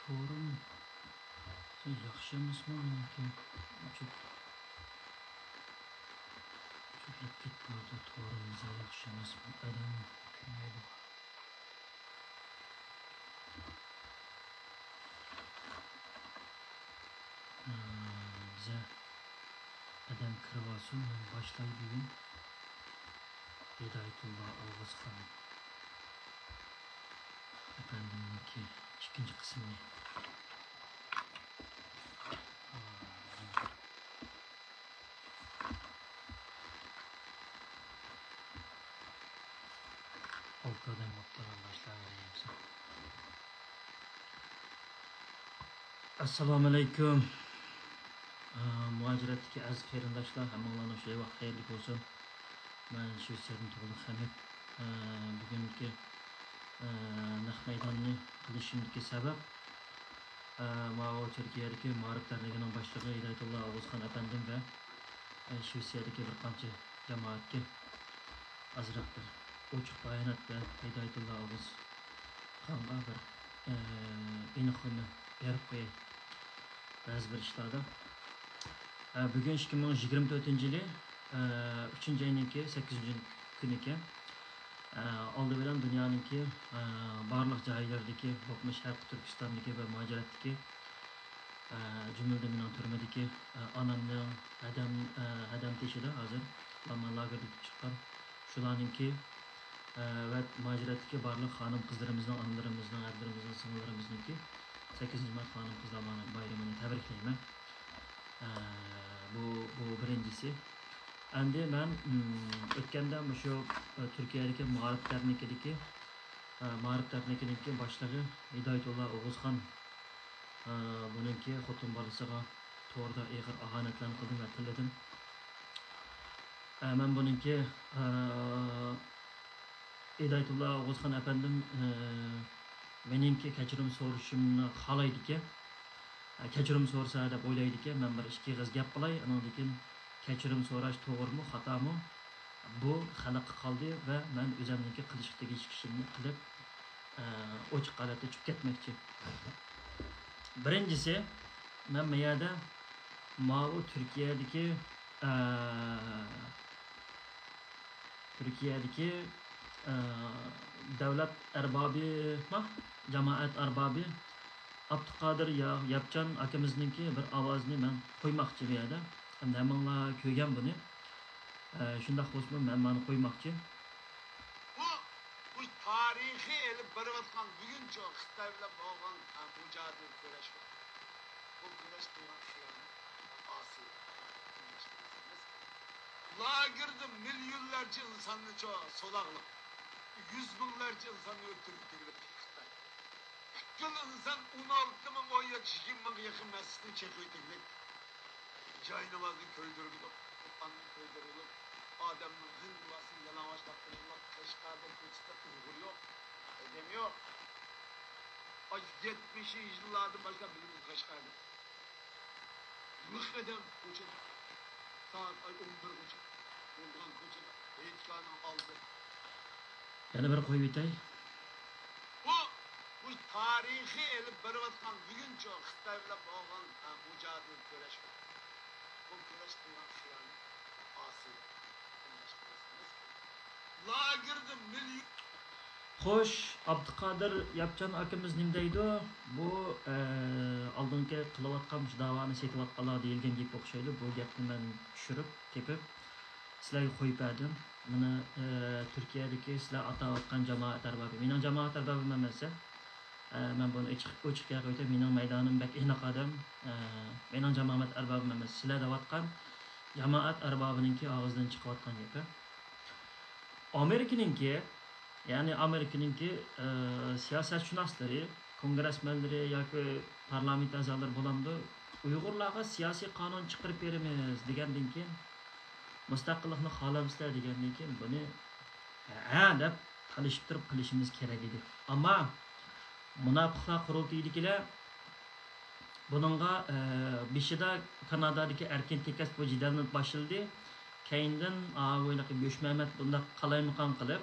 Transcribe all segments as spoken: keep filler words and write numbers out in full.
تورۇم ياخشى ئەمەسمۇ مېنىڭكى؟ ئۆچۈرۈپ، ئۆچۈرۈپ كېتىپ بارىدۇ. تورۇم زادى ياخشى ئەمەسمۇ؟ ئادەم كۆرمەيدۇ. ئە، بىزە ئادەم كىرىۋالسۇن، مەن باشلاي بۈگۈن. ھىدايەتۇللا ئالغۇزخان ئەپەندىمنىڭكى ئىككىنچى قىسمىنى. ئالتە ئادەم بوپتۇ، باشلاۋېرەيمىز. ئەسسالامۇئەلەيكۇم. ئە، مۇھاجىرەتتىكى ئەزىز قېرىنداشلار، ھەممىڭلارنىڭ شۇ ۋاقىت خەيرلىك بولسۇن. مەن شىۋېتسىيەدىن تۇغلۇق خەمىت. ئە، بۈگۈنكى، ئە، نەق مەيداننى قىلىشىمدىكى سەۋەب، ئە، ماۋۇ تۈركىيەدىكى مائارىپ دەرنىكىنىڭ باشلىقى ھىدايەتۇللا ئوغۇزخان ئەپەندىم ۋە، ئە، شىۋېتسىيەدىكى بىر قانچە جامائەتكە ئازراق بىر ئوچۇق بايانات بىلەن ھىدايەتۇللا ئوغۇزخانغا بىر، ئە، ئېنىقلىما بېرىپ قوياي بەزى بىر ئىشلاردا. ئە، بۈگۈن ئىككى مىڭ يىگىرمە تۆتىنچى يىلى، ئە، ئۈچىنچى ئاينىڭكى سەككىزىنچى كۈنى ئىكەن. ئە، ئالدى بىلەن دۇنيانىڭكى، ئە، بارلىق جايلىرىدىكى، بولۇپمۇ شەرقىي تۈركىستاندىكى ۋە مۇھاجىرەتتىكى، ئە، جۈملىدىن مېنىڭ تۈرمىدىكى، ئە، ئانامنىڭ ھەدەم، ئە، ھەدەم تېشىدا ھازىر ئالمان لاگېردا تۇتۇپ چىققان. شۇلارنىڭكى، ئە، ۋە مۇھاجىرەتتىكى بارلىق خانىم-قىزلىرىمىزنىڭ، ئانىلىرىمىزنىڭ، ھەدىلىرىمىزنىڭ، سىڭىللىرىمىزنىڭكى سەككىزىنچى مارت خانىم-قىزلار بايرىمىنى تەبرىكلەيمەن. ئە، بۇ، بۇ بىرىنچىسى. ئەمدى مەن، ئىم، ئۆتكەندە مۇشۇ، ئە، تۈركىيەدىكى مائارىپ دەرنىكىدىكى، ئە، مائارىپ دەرنىكىنىڭكى باشلىقى ھىدايەتۇللا ئوغۇزخان، ئە، بۇنىڭكى خوتۇن بالىسىغا توردا ئېغىر ئاھانەتلەرنى قىلدىم ۋە تىللىدىم. ئە، مەن بۇنىڭكى، ئە، ھىدايەتۇللا ئوغۇزخان ئەپەندىم، ئە، مېنىڭكى كەچۈرۈم سورىشىمنى خالايدىكەن. ئە، كەچۈرۈم سورىسا دەپ ئويلايدىكەن. مەن بىر ئىككى ئېغىز گەپ قىلاي، ئانىڭدىن كېيىن كەچۈرۈم سوراش توغرىمۇ، خاتامۇ، بۇ خەلققە قالدى ۋە مەن ئۆزۈمنىڭكى قىلىشقا تېگىشلىك ئىشىمنى قىلىپ، ئە، ئوچۇق ھالەتتە چىقىپ كەتمەكچى. بىرىنچىسى، مەن بۇ يەردە ماۋۇ تۈركىيەدىكى، ئە، تۈركىيەدىكى، ئە، دۆلەت ئەربابى، ما، جامائەت ئەربابى ئابدۇقادىر يا-، ياپچان ئاكىمىزنىڭكى بىر ئاۋازىنى مەن قويماقچى بۇ يەردە. ئەمدى ھەممىڭلار كۆرگەن بۇنى. ئە، شۇنداق بولسىمۇ مەن مانا قويماقچى. بۇ، بۇ تارىخىي ئېلىپ بېرىۋاتقان بۈگۈنچە خىتاي بىلەن بولغان، ئە، مۇجادىلە كۈرەش بار. بۇ كۈرەش قىلغان خىيانەت، ئاسىي. لاگېردا مىليونلارچە ئىنساننى چو-، سولاقلىق، يۈز مىڭلارچە ئىنساننى ئۆلتۈرۈپ تۈگىدى خىتاي. پۈتكۈل ئىنسان ئون ئالتە مىڭ، ئون يەتتە، يىگىرمە مىڭغا يېقىن مەسچىتنى چېقىۋېتىۋېتىپ، جاينامازنى كۆيدۈرۈپ، قۇرئاننى كۆيدۈرۈپ، ئادەمنىڭ غىڭ باسىنى يالىڭاچ تاپتۇرۇپ، قەشقەردە كۆچىدە ئۇيغۇر يوق، ئادەم يوق. ئاي، يەتمىشىنچى يىللاردىن باشلاپ بىلىمىز قەشقەردە. لىق ئادەم كوچىدا. سائەت ئاي ئون بىرگىچە بولغان كوچىدا، ھېيتگاھنىڭ ئالدى. يەنە بىر قويۇپ ئۆتەي. بۇ، بۇ تارىخىي ئېلىپ بېرىۋاتقان بۈگۈنچە خىتاي بىلەن بولغان، ھە، مۇجادىلە كۈرەش بار. بۇ كۈرەش قىلغان خىيانەت، ئاسىي. لاگېردا مىليون خوش، ئابدۇقادىر ياپچان ئاكىمىز نېمە دەيدۇ؟ بۇ، ئە، ئالدىنقى قىلىۋاتقان مۇشۇ داۋانى سېتىۋاتقانلار دېيىلگەن گەپكە ئوخشايدۇ. بۇ گەپنى مەن چۈشۈرۈپ تېپىپ سىلەرگە قويۇپ بەردىم. مانا، ئە، تۈركىيەدىكى سىلەر ئاتاۋاتقان جامائەت ئەربابى. مېنىڭ جامائەت ئەربابىم ئەمەس. ئە، مەن بۇنى ئېچىق، ئوچۇق گەپ ئېيتاي، مېنىڭ مەيدانىم بەك ئېنىق ئادەم. ئە، مېنىڭ جامائەت ئەربابىم ئەمەس. سىلەر دەۋاتقان جامائەت ئەربابىنىڭكى ئاغزىدىن چىقىۋاتقان گېپى. ئامېرىكىنىڭكى، يەنى ئامېرىكىنىڭكى، ئى، سىياسەتشۇناسلىرى، كونگرېسمېنلىرى ياكى پارلامېنت ئەزالىرى بولامدۇ، ئۇيغۇرلارغا سىياسىي قانۇن چىقىرىپ بېرىمىز دېگەندىن كېيىن، مۇستەقىللىقنى خالامسىلەر دېگەندىن كېيىن، بۇنى ھە دەپ تالىشىپ تۇرۇپ قىلىشىمىز كېرەك ئىدى. ئەمما مۇناپىقلار قۇرۇلتىيىدىكىلەر بۇنىڭغا، ئە، بېشىدا كانادادىكى ئەركىن تېكەس بۇ جېدەلنى باشلىدى. كەينىدىن، ئاۋۇ ھېلىقى گۆشمەمەت بۇنداق قالايمىقان قىلىپ،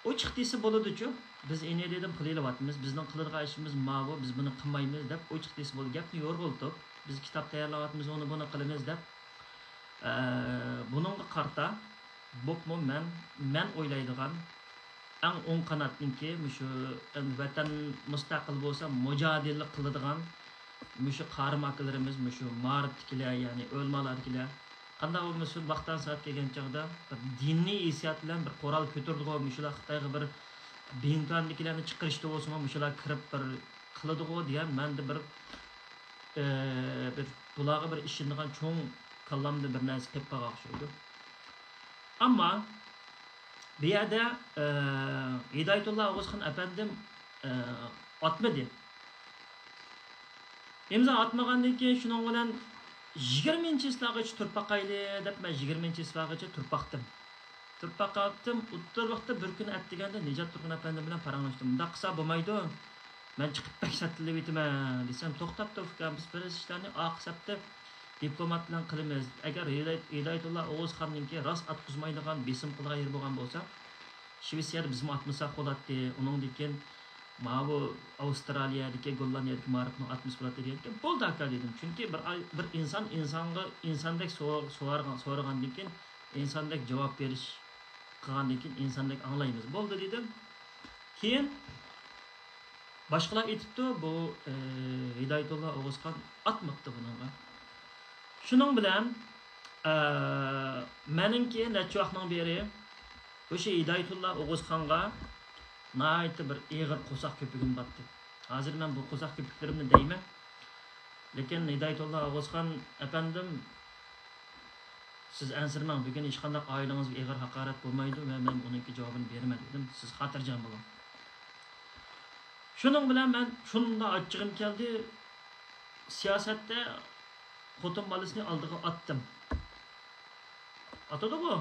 ئوچۇق دېسە بولىدۇچۇ. بىز ئېنى دېدىم، قىلىۋاتىمىز، بىزنىڭ قىلىدىغان ئىشىمىز ماۋۇ، بىز بۇنى قىلمايمىز دەپ ئوچۇق دېسە بولدى. گەپنى يورغىلىتىپ، بىز كىتاب تەييارلاۋاتىمىز، ئۇنى بۇنى قىلىمىز دەپ، ئە، بۇنىڭغا قارىتا، بوپمۇ مەن، مەن ئويلايدىغان ئەڭ ئوڭ قاناتنىڭكى مۇشۇ، ئەمدى ۋەتەن مۇستەقىل بولسا مۇجادىلە قىلىدىغان مۇشۇ قارىم ئاكىلىرىمىز، مۇشۇ مائارىپتىكىلەر، يەنى ئۆلىمالاردىكىلەر، قانداق بولمىسۇن، ۋاقتان سائەت كەلگەن چاغدا بىر دىنىي ھېسسىيات بىلەن بىر قورال كۆتۈرىدىغۇ، مۇشۇلار خىتايغا بىر بىڭتۈەندىكىلەرنى چىقىرىشتا بولسىمۇ، مۇشۇلار كىرىپ بىر قىلىدىغۇ دېگەن مەندە بىر، ئى، بىر بۇلارغا بىر ئىشىنىدىغان چوڭ كاللامدا بىر نەرسە كېلىپ قالغان ئوخشايدۇ. ئەمما بۇ يەردە، ئى، ھىدايەتۇللا ئوغۇزخان ئەپەندىم، ئى، ئاتمىدى. ئىمزا ئاتمىغاندىن كېيىن شۇنىڭ بىلەن يىگىرمىنچى چىسلاغىچە تۇرۇپ باقايلى دەپ، مەن يىگىرمىنچى چىسلاغىچە تۇرۇپ باقتىم. تۇرۇپ باقاتتىم، ئوتتۇرا ۋاقىتتا بىر كۈنى ئەتىگەندە نىجات تۇرغۇن ئەپەندىم بىلەن پاراڭلاشتىم. مۇنداق قىلسا بولمايدۇ، مەن چىقىپ بەك سەتلىۋېتىمەن دېسەم، توختاپ تۇر ئۇكام، بىز بىر ئىشلارنى ئارقا سەپتە دىپلومات بىلەن قىلىمىز. ئەگەر ھىدايەت-، ھىدايەتۇللا ئوغۇزخاننىڭكى راست ئاتقۇزمايدىغان بېسىم قىلغان يېرى بولغان بولسا، شىۋېتسىيەدە بىزمۇ ئاتمىساق بولاتتى. ئۇنىڭدىن كېيىن ماۋۇ ئاۋسترالىيەدىكى، گوللاندىيەدىكى مائارىپنىڭ ئاتمىسا بولاتتى دېگەنكەن. بولدى ئاكا دېدىم. چۈنكى بىر ئاي-، بىر ئىنسان ئىنسانغا، ئىنساندەك سو-، سورىغان-، سورىغاندىن كېيىن، ئىنساندەك جاۋاب بېرىش قىلغاندىن كېيىن ئىنساندەك ئاڭلايمىز. بولدى دېدىم. كېيىن باشقىلار ئېيتىپتۇ، بۇ، ئى، ھىدايەتۇللا ئوغۇزخان ئاتماپتۇ بۇنىڭغا. شۇنىڭ بىلەن، ئە، مېنىڭكى نەچچە ۋاقىتنىڭ بېرى مۇشۇ ھىدايەتۇللا ئوغۇزخانغا ناھايىتى بىر ئېغىر قورساق كۆپۈكۈم بارتتى. ھازىر مەن بۇ قورساق كۆپۈكلىرىمنى دەيمەن. لېكىن ھىدايەتۇللا ئوغۇزخان ئەپەندىم، سىز ئەنسىرىمەڭ، بۈگۈن ھېچقانداق ئائىلىڭىزگە ئېغىر ھاقارەت بولمايدۇ ۋە مەن ئۇنىڭكى جاۋابىنى بېرىمەن دېدىم. سىز خاتىرجەم بولۇڭ. شۇنىڭ بىلەن مەن شۇنداق ئاچچىقىم كەلدى. سىياسەتتە خوتۇن بالىسىنى ئالدىغا ئاتتىم. ئاتىدىغۇ،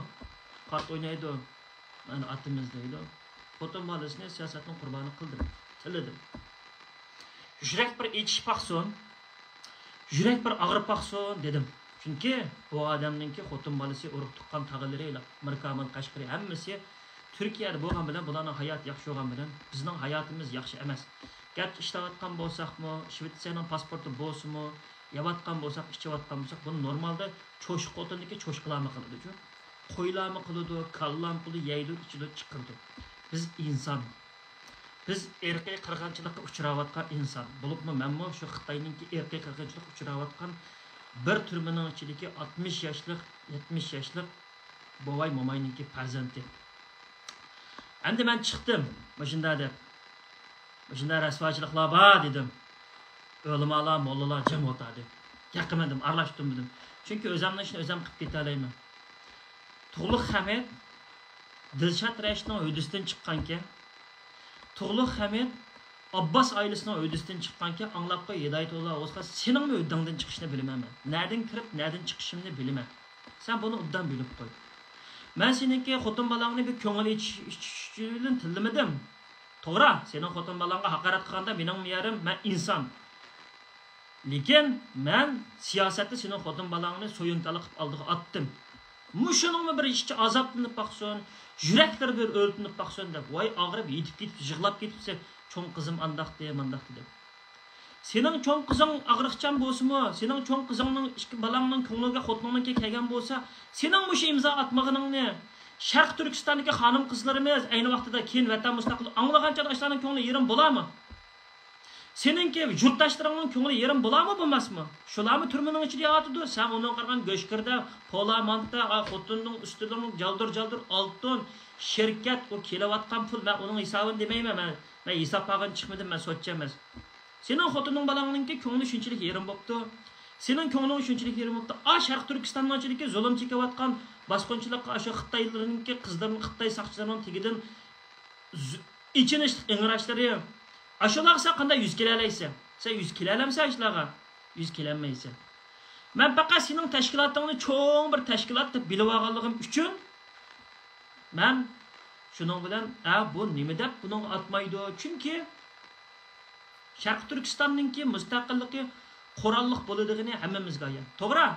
قارت ئوينايدۇ، مانا ئاتىمىز دەيدۇ. خوتۇن بالىسىنى سىياسەتنىڭ قۇربانى قىلدىم، تىللىدىم. يۈرەك بىر ئېچىش باقسۇن، يۈرەك بىر ئاغرىپ باقسۇن دېدىم. چۈنكى بۇ ئادەمنىڭكى خوتۇن بالىسى، ئۇرۇق تۇغقان، تاغىلىرى، مىركامىل، قەشقىرى ھەممىسى تۈركىيەدە بولغان بىلەن، بۇلارنىڭ ھاياتى ياخشى بولغان بىلەن بىزنىڭ ھاياتىمىز ياخشى ئەمەس. گەرچە ئىشلەۋاتقان بولساقمۇ، شىۋېتسىيەنىڭ پاسپورتى بولسىمۇ، يەۋاتقان بولساق، ئىچىۋاتقان بولساق، بۇنى نورمالدا چوشقا خوتۇندىكى چوشقىلارمۇ قىلىدۇچۇ. قويلارمۇ قىلىدۇ، كالىلارمۇ قىلىدۇ، يەيدۇ، ئىچىدۇ، چىقىرىدۇ. بىز ئىنسان. بىز ئىرقىي قىرغىنچىلىققا ئۇچراۋاتقان ئىنسان. بولۇپمۇ مەنمۇ شۇ خىتاينىڭكى ئىرقىي قىرغىنچىلىققا ئۇچراۋاتقان بىر تۈرمىنىڭ ئىچىدىكى ئاتمىش ياشلىق، يەتمىش ياشلىق بوۋاي موماينىڭكى پەرزەنتى. ئەمدى مەن چىقتىم، مۇشۇنداق دەپ. مۇشۇنداق رەسۋاچىلىقلار بار دېدىم. ئۆلىمالار، موللىلار جىم ئولتۇردى. ياقمىدىم، ئارىلاشتۇرمىدىم. چۈنكى ئۆزۈمنىڭ ئىشىنى ئۆزۈم قىلىپ كېتەلەيمەن. تۇغلۇق خەمىت دىلشات رەشىتنىڭ ھۆددىسىدىن چىققانكەن. تۇغلۇق خەمىت ئابباس ئائىلىسىنىڭ ھۆددىسىدىن چىققانكەن، ئاڭلاپ قوي، ھىدايەتۇللا ئوغۇزخان، سېنىڭمۇ ھۆددەڭدىن چىقىشنى بىلىمەن مەن. نەدىن كىرىپ، نەدىن چىقىشىمنى بىلىمەن. سەن بۇنى ئوبدان بىلىپ قوي. مەن سېنىڭكى خوتۇن بالاڭنى بىر كۆڭۈل ئېچىش، ئېچىش ئۈچۈن تىللىمىدىم. توغرا، سېنىڭ خوتۇن بالاڭغا ھاقارەت قىلغاندا مېنىڭ يېرىم، مەن ئىنسان. لېكىن مەن سىياسەتتە سېنىڭ خوتۇن بالاڭنى سويۇنكالىق قىلىپ ئالدىغا ئاتتىم. مۇشۇنىڭمۇ بىر ئىچى ئازابلىنىپ باقسۇن، يۈرەكلىرى بىر ئۆرتىنىپ باقسۇن دەپ، ۋاي ئاغرىپ، يېتىپ كېتىپ يىغلاپ كېتىپسەن، چوڭ قىزىم ئانداقتى، مانداقتى دەپ. سېنىڭ چوڭ قىزىڭ ئاغرىقچان بولسىمۇ، سېنىڭ چوڭ قىزىڭنىڭ ئىككى بالاڭنىڭ كۆڭلىگە خوتۇنۇڭنىڭكى كەلگەن بولسا، سېنىڭ مۇشۇ ئىمزا ئاتمىغىنىڭنى شەرقىي تۈركىستاندىكى خانىم قىزلىرىمىز ئەينى ۋاقتىدا كېيىن ۋەتەن مۇستەقىل ئاڭلىغان چاغدا ئاشۇلارنىڭ كۆڭلى يېرىم بولارمۇ؟ سېنىڭكى يۇرتداشلىرىڭنىڭ كۆڭلى يېرىم بولارمۇ، بولماسمۇ؟ شۇلارمۇ تۈرمىنىڭ ئىچىدە ياتىدۇ. سەن ئۇنىڭغا قارىغان گۆشگىردە، پولا مانتا، ئا، خوتۇننىڭ ئۈستىلىرىڭ جالدۇر-جالدۇر ئالتۇن، شىركەت، ئۇ كېلىۋاتقان پۇل، مەن ئۇنىڭ ھېسابىنى دېمەيمەن، مەن، مەن ھېساب ئالغىلى چىقمىدىم، مەن سوتچى ئەمەس. سېنىڭ خوتۇنۇڭ بالاڭنىڭكى كۆڭلى شۇنچىلىك يېرىم بوپتۇ. سېنىڭ كۆڭلۈڭ شۇنچىلىك يېرىم بوپتۇ. ئا، شەرقىي تۈركىستاننىڭ ئىچىدىكى زۇلۇم چېكىۋاتقان باسقۇنچىلىققا ئاشۇ خىتايلىرنىڭكى قىزلىرىنىڭ، خىتاي ساقچىلىرىنىڭ تېگىدىن ز-، ئېچىنىشلىق ئىڭراشلىرى، ئاشۇلارغا سەن قانداق يۈز كېلەلەيسەن؟ سەن يۈز كېلەلەمسەن ئاشۇلارغا؟ يۈز كېلەلمەيسەن. مەن پەقەت سېنىڭ تەشكىلاتىڭنى چوڭ بىر تەشكىلات دەپ بىلىۋالغانلىقىم ئۈچۈن، مەن شۇنىڭ بىلەن، ھە، بۇ نېمە دەپ بۇنىڭغا ئاتمايدۇ؟ چۈنكى شەرقىي تۈركىستاننىڭكى مۇستەقىللىقى قوراللىق بولىدىغىنى ھەممىمىزگە ئايان. توغرا،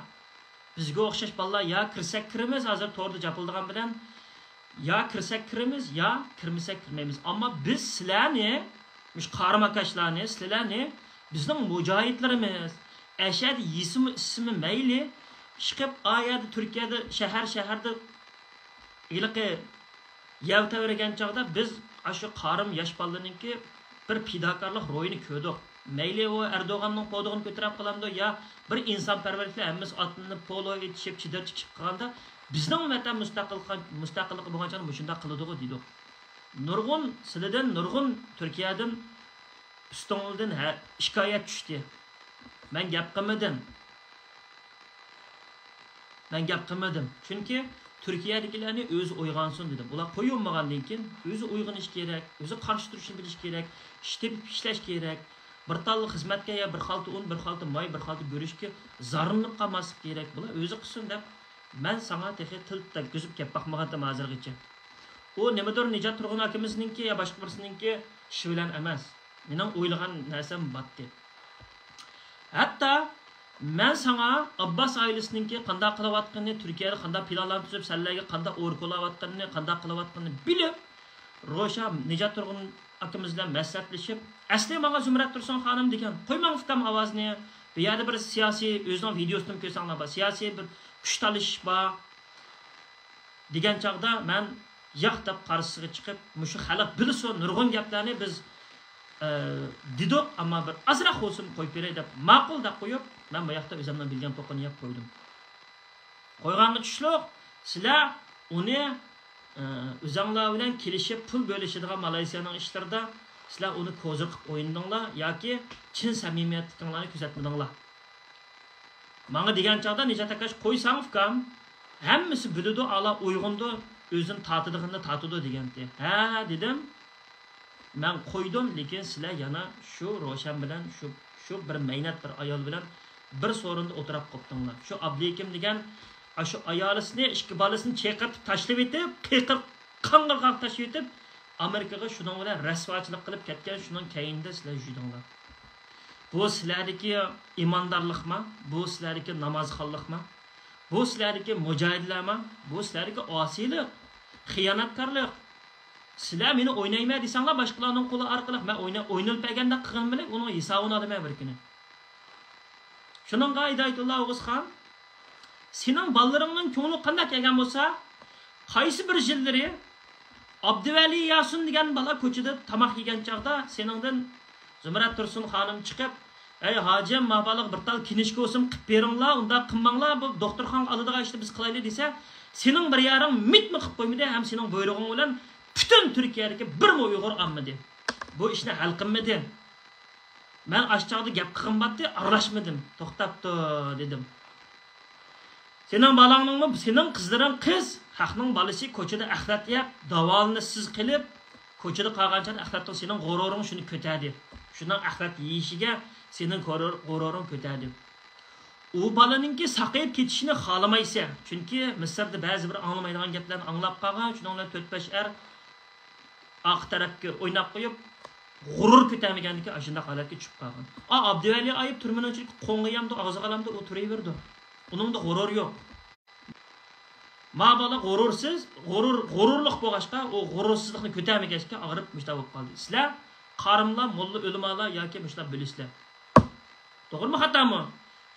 بىزگە ئوخشاش بالىلار يا كىرسەك كىرىمىز، ھازىر توردا جاپىلدىغان بىلەن يا كىرسەك كىرىمىز، يا كىرمىسەك كىرمەيمىز. ئەمما بىز سىلەرنى، مۇشۇ قارىماكاشلارنى، سىلەرنى بىزنىڭ مۇجاھىدلىرىمىز، ئەشەدە يېسىمۇ ئىسسىمۇ مەيلى، چىقىپ ئا يەردە تۈركىيەدە شەھەر شەھەردە ھېلىقى يەۋ تەۋرىگەن چاغدا بىز ئاشۇ قارىم ياش بالىلىرىنىڭكى بىر پىداكارلىق روھىنى كۆردۇق. مەيلى ئۇ ئەردوغاننىڭ قودىغىنى كۆتۈرۈپ قالامدۇ يا بىر ئىنسانپەرۋەرلىكتە ھەممىسى ئاتلىنىپ، پولو ئېتىشىپ، چېدىر چېكىپ قالغاندا، بىزنىڭ ۋەتەن مۇستەقىل، مۇستەقىللىقى بولغان چاغدا مۇشۇنداق قىلىدىغۇ دېدۇق. نۇرغۇن، سىلىدىن نۇرغۇن تۈركىيەدىن ئۈستۈڭلىدىن ھە-، شىكايەت چۈشتى. مەن گەپ قىلمىدىم. مەن گەپ قىلمىدىم. چۈنكى تۈركىيەدىكىلەرنى ئۆزى ئويغانسۇن دېدىم. ئۇلار قويۇلمىغاندىن كېيىن ئۆزى ئويغىنىش كېرەك، ئۆزى قارشى تۇرۇشنى بىلىش كېرەك، ئىش تېپىپ ئىشلەش كېرەك. بىر تاللا خىزمەتكە يا بىر خالتا ئۇن، بىر خالتا ماي، بىر خالتا گۈرۈچكە زارلىنىپ قالماسلىق كېرەك. بۇلار ئۆزى قىلسۇن دەپ، مەن ساڭا تېخى تىل تەگكۈزۈپ گەپ باقمىغانتىم ھازىرغىچە. ئۇ نېمىدۇر نىجات تۇرغۇن ئاكىمىزنىڭكى يا باشقا بىرسىنىڭكى ئىشى بىلەن ئەمەس. مېنىڭ ئويلىغان نەرسەم باتتى. ھەتتا مەن ساڭا ئابباس ئائىلىسىنىڭكى قانداق قىلىۋاتقىنىنى، تۈركىيەدە قانداق پىلانلارنى تۈزۈپ، سەنلەرگە قانداق ئوركا ئۇلاۋاتقىنىنى، قانداق قىلىۋاتقىنىنى بىلىپ، روشا نىجات تۇرغۇن ئاكىمىز بىلەن مەسلىھەتلىشىپ، ئەسلى ماڭا زۇمرەت تۇرسۇن خانىم دېگەن، قويماڭ ئۇكام ئاۋازنى، بۇ يەردە بىر سىياسىي، ئۆزىنىڭ ۋىدېيوسىدىمۇ كۆرسەڭلار بار، سىياسىي بىر كۈچ تالىشىش بار. دېگەن چاغدا مەن ياق دەپ قارشىسىغا چىقىپ، مۇشۇ خەلق بىلسۇن، نۇرغۇن گەپلەرنى بىز، ئە، دېدۇق، ئەمما بىر ئازراق بولسىمۇ قويۇپ بېرەي دەپ، ماقۇل دەپ قويۇپ، مەن بۇ ياقتا ئۆزۈمنىڭ بىلگەن توقىنى يەپ قويدۇم. قويغانغا چۈشلۈق، سىلەر ئۇنى، ئە، ئۆزەڭلار بىلەن كېلىشىپ پۇل بۆلۈشىدىغان مالايسىيانىڭ ئىشلىرىدا سىلەر ئۇنى كوزىر قىلىپ ئوينىدىڭلار ياكى چىن سەمىمىيەتلىكىڭلارنى كۆرسەتمىدىڭلار. ماڭا دېگەن چاغدا، نىجات ئاكاش، قويساڭ ئۇكام، ھەممىسى بىلىدۇ، ئالا ئويغىنىدۇ، ئۆزىنى تارتىدىغىنىنى تارتىدۇ دېگەنتى. ھە دېدىم، مەن قويدۇم، لېكىن سىلەر يەنە شۇ روشەن بىلەن، شۇ، شۇ بىر مەينەت بىر ئايال بىلەن بىر سورۇندا ئولتۇراپ قوپتۇڭلار. شۇ ئابلىكىم دېگەن ئاشۇ ئايالىسىنى، ئىككى بالىسىنى چېقىرتىپ تاشلىۋېتىپ، قېقىر قاڭغىرغاق تاشلىۋېتىپ، ئامېرىكىغا شۇنىڭ بىلەن رەسۋاچىلىق قىلىپ كەتكەن، شۇنىڭ كەينىدە سىلەر يۈردۈڭلار. بۇ سىلەردىكى ئىماندارلىقما؟ بۇ سىلەردىكى نامازخانلىقما؟ بۇ سىلەردىكى مۇجاھىدلەرما؟ بۇ سىلەردىكى ئاسىيلىق، خىيانەتكارلىق. سىلەر مېنى ئوينايمەن دېسەڭلار، باشقىلارنىڭ قولى ئارقىلىق مەن ئوينا-، ئوينىلىپ بەرگەندەك قىلغىنىم بىلەن ئۇنىڭ ھېسابىنى ئالىمەن بىر كۈنى. شۇنىڭغا ھىدايەتۇللا ئوغۇزخان، سېنىڭ بالىلىرىڭنىڭ كۆڭلى قانداق كەلگەن بولسا، قايسى بىر يىللىرى ئابدۇۋەلى ياسىن دېگەن بالا كوچىدا تاماق يېگەن چاغدا سېنىڭدىن، زۇمرەت تۇرسۇن خانىم چىقىپ، ئەي ھاجىم، ما بالىغا بىر تال كىنىشكا بولسىمۇ قىلىپ بېرىڭلار، ئۇنداق قىلماڭلار، بۇ دوختۇرخانىغا ئالىدىغان ئىشنى بىز قىلايلى دېسە، سېنىڭ بىر يارىڭ مىتمۇ قىلىپ قويمىدى ھەم سېنىڭ بۇيرۇغۇڭ بىلەن پۈتۈن تۈركىيەدىكى بىرمۇ ئۇيغۇر ئالمىدى. بۇ ئىشنى ھەل قىلمىدى. مەن ئاشۇ چاغدا گەپ قىلغىنىم باتتى، ئارىلاشمىدىم. توختاپ تۇر دېدىم. سېنىڭ بالاڭنىڭمۇ، سېنىڭ قىزلىرىڭ قىز، خەقنىڭ بالىسى كوچىدا ئەخلەت يەپ، داۋالىنىشسىز قېلىپ، كوچىدا قالغان چاغدا ئەخلەتنىڭ سېنىڭ غۇرۇرۇڭ شۇنى كۆتەردى. شۇنىڭ ئەخلەت يېيىشىگە سېنىڭ غۇرۇر-، غۇرۇرۇڭ كۆتەردى. ئۇ بالىنىڭكى ساقىيىپ كېتىشىنى خالىمايسەن. چۈنكى مىسىردا بەزى بىر ئاڭلىمايدىغان گەپلەرنى ئاڭلاپ قالغان، شۇنىڭ بىلەن تۆت-بەش ئەر ئارقا تەرەپكە ئويناپ قويۇپ، غۇرۇر كۆتەرمىگەندىكىن ئاشۇنداق ھالەتكە چۈشۈپ قالغان. ئا، ئابدۇۋەلى ئايىپ تۈرمىنىڭ ئىچىدە قوڭغا يەمدۇ، ئاغزىغا ئالامدۇ، ئۇ تۇرۇۋېرىدۇ. ئۇنىڭدا غۇرۇر يوق. ما بالا غۇرۇرسىز، غۇرۇر، غۇرۇرلۇق بولغاچقا، ئۇ غۇرۇرسىزلىقنى كۆتەرمىگەچكە ئاغرىپ مۇشۇنداق بولۇپ قالدى. سىلەر قارىملار، موللا ئۆلىمالار ياكى مۇشۇنداق بىلىسىلەر. توغرىمۇ خاتامۇ؟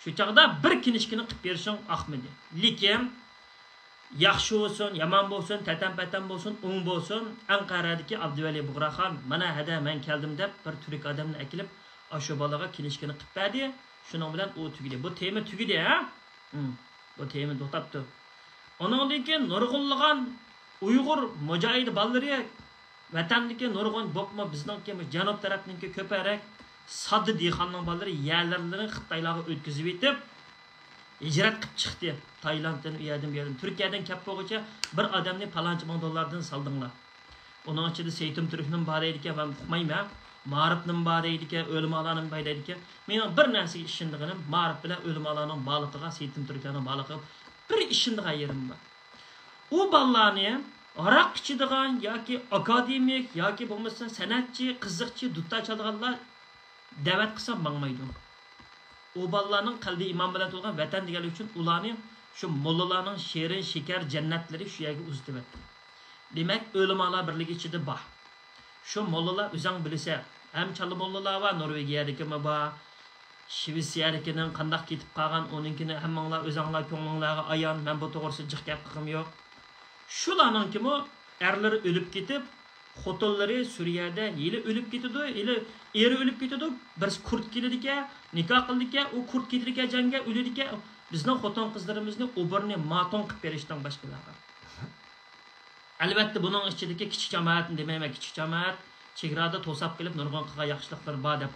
شۇ چاغدا بىر كىنىشكىنى قىلىپ بېرىشىڭ ئاقمىدى. لېكىن ياخشى بولسۇن، يامان بولسۇن، تەتەن-پەتەن بولسۇن، ئوڭ بولسۇن، ئەنقەرەدىكى ئابدۇۋەلى بۇغراخان، مانا ھەدە مەن كەلدىم دەپ بىر تۈرك ئادەمنى ئەكېلىپ، ئاشۇ بالىغا كىنىشكىنى قىلىپ بەردى. شۇنىڭ بىلەن ئۇ تۈگىدى. بۇ تېما تۈگىدى، ھە؟ ھىم، بۇ تېما توختاپتۇ. ئۇنىڭدىن كېيىن نۇرغۇنلىغان ئۇيغۇر مۇجاھىد بالىلىرى ۋەتەندىكى نۇرغۇن، بولۇپمۇ بىزنىڭكى جەنۇب تەرەپنىڭكى كۆپرەك ساددا دېھقاننىڭ بالىلىرى يەرلىرىنى خىتايلارغا ئۆتكۈزۈۋېتىپ، ھىجرەت قىلىپ چىقتى. تايلاندتىن، ئۇ يەردىن، بۇ يەردىن. تۈركىيەدىن كەپ بولغۇچە بىر ئادەمنى پالانچە مىڭ دوللاردىن سالدىڭلار. ئۇنىڭ ئىچىدە سېيىتىم تۈركنىمۇ بار دەيدىكەن، مەن ئۇقمايمەن. مائارىپنىمۇ بار دەيدىكەن، ئۆلىمالارنىمۇ بار دەيدىكەن. مېنىڭ بىر نەرسىگە ئىشىنىدىغىنىم، مائارىپ بىلەن ئۆلىمالارنىڭ بارلىقىغا، سېيىتىم تۈركلەرنىڭ بارلىقىغا بىر ئىشىنىدىغان يېرىم بار. ئۇ بالىلارنى ھاراق ئىچىدىغان ياكى ئاكادېمىك ياكى بولمىسا سەنئەتچى، قىزىقچى، دۇتار چالىدىغانلار دەۋەت قىلسا ماڭمايدۇ. ئۇ بالىلارنىڭ قەلبى ئىمان بىلەن تولغان ۋەتەن دېگەنلىكى ئۈچۈن ئۇلارنى شۇ موللىلارنىڭ شېرىن شېكەر جەننەتلىرى شۇ يەرگە ئۇزىتىۋەتتى. دېمەك، ئۆلىمالار بىرلىكى ئىچىدە بار. شۇ موللىلار ئۆزەڭ بىلىسەن. ھەم چالا موللىلار بار، نورۋېگىيەدىكىمۇ بار. شىۋېتسىيەدىكىنىڭ قانداق كېتىپ قالغان، ئۇنىڭكىنى ھەممىڭلار ئۆزەڭلار كۆڭلۈڭلارغا ئايان. مەن بۇ توغرىسىدا جىق گەپ قىلغۇم يوق. شۇلارنىڭكىمۇ ئەرلىرى ئۆلۈپ كېتىپ، خوتۇنلىرى سۈرىيەدە ھېلى ئۆلۈپ كېتىدۇ، ھېلى ئېرى ئۆلۈپ كېتىدۇ، بىرسى كۇرد كېلىدىكەن، نىكاھ قىلىدىكەن، ئۇ كۇرد كېتىدىكەن جەڭگە، ئۆلىدىكەن. بىزنىڭ خوتۇن-قىزلىرىمىزنى ئوبورنى ماتون قىلىپ بېرىشتىن باشقىلارغا. ئەلۋەتتە، بۇنىڭ ئىچىدىكى كىچىك جامائەتنى دېمەيمەن، كىچىك جامائەت چېگرادا توساپ قېلىپ نۇرغۇن قىلغان ياخشىلىقلىرى بار دەپ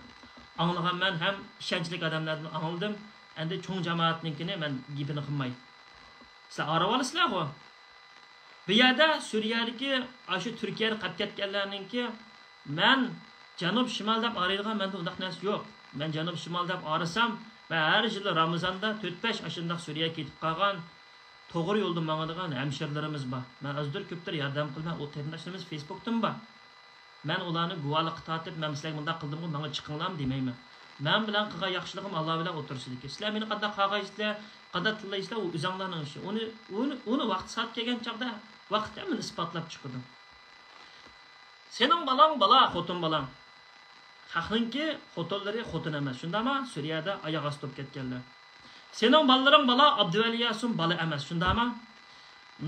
ئاڭلىغانمەن ھەم ئىشەنچلىك ئادەملەردىن ئاڭلىدىم. ئەمدى چوڭ جامائەتنىڭكىنى مەن گېپىنى قىلماي. سىلەر ئاڭلاۋالىسىلەرغۇ؟ بۇ يەردە سۈرىيەدىكى ئاشۇ تۈركىيەگە قاچىپ كەتكەنلەرنىڭكى، مەن جەنۇب شىمال دەپ ئايرىيدىغان مەندە ئۇنداق نەرسە يوق. مەن جەنۇب شىمال دەپ ئايرىسام، مەن ھەر يىلى رامىزاندا تۆت-بەش ئاشۇنداق سۈرىيەگە كېتىپ قالغان، توغرا يولدا ماڭىدىغان ھەمشىرىلىرىمىز بار. مەن ئازدۇر كۆپتۇر ياردەم قىلىمەن. ئۇ قېرىنداشلىرىمىز فېيسبۇكتىمۇ بار. مەن ئۇلارنى گۇۋاھلىققا تارتىپ، مەن سىلەرگە مۇنداق قىلدىمغۇ، ماڭا چىقىڭلارمۇ دېمەيمەن. مەن بىلەن قىلغان ياخشىلىقىم ئاللا بىلەن ئوتتۇرىسىدىكى. سىلەر مېنى قانداق قارغايسىلەر، قانداق تىللايسىلەر، ئۇ ئۆزۈڭلارنىڭ ئىشى. ئۇنى، ئۇنى، ئۇنى ۋاقتى سائەت كەلگەن چاغدا ۋاقىت ھەممىنى ئىسپاتلاپ چىقىدۇ. سېنىڭ بالاڭ بالا، خوتۇن بالاڭ. خەقنىڭكى خوتۇنلىرى خوتۇن ئەمەس، شۇنداقمۇ؟ سۈرىيەدە ئاياغ ئاستى بولۇپ كەتكەنلەر. سېنىڭ بالىلىرىڭ بالا، ئابدۇۋەلى ياسىن بالا ئەمەس، شۇنداقمۇ؟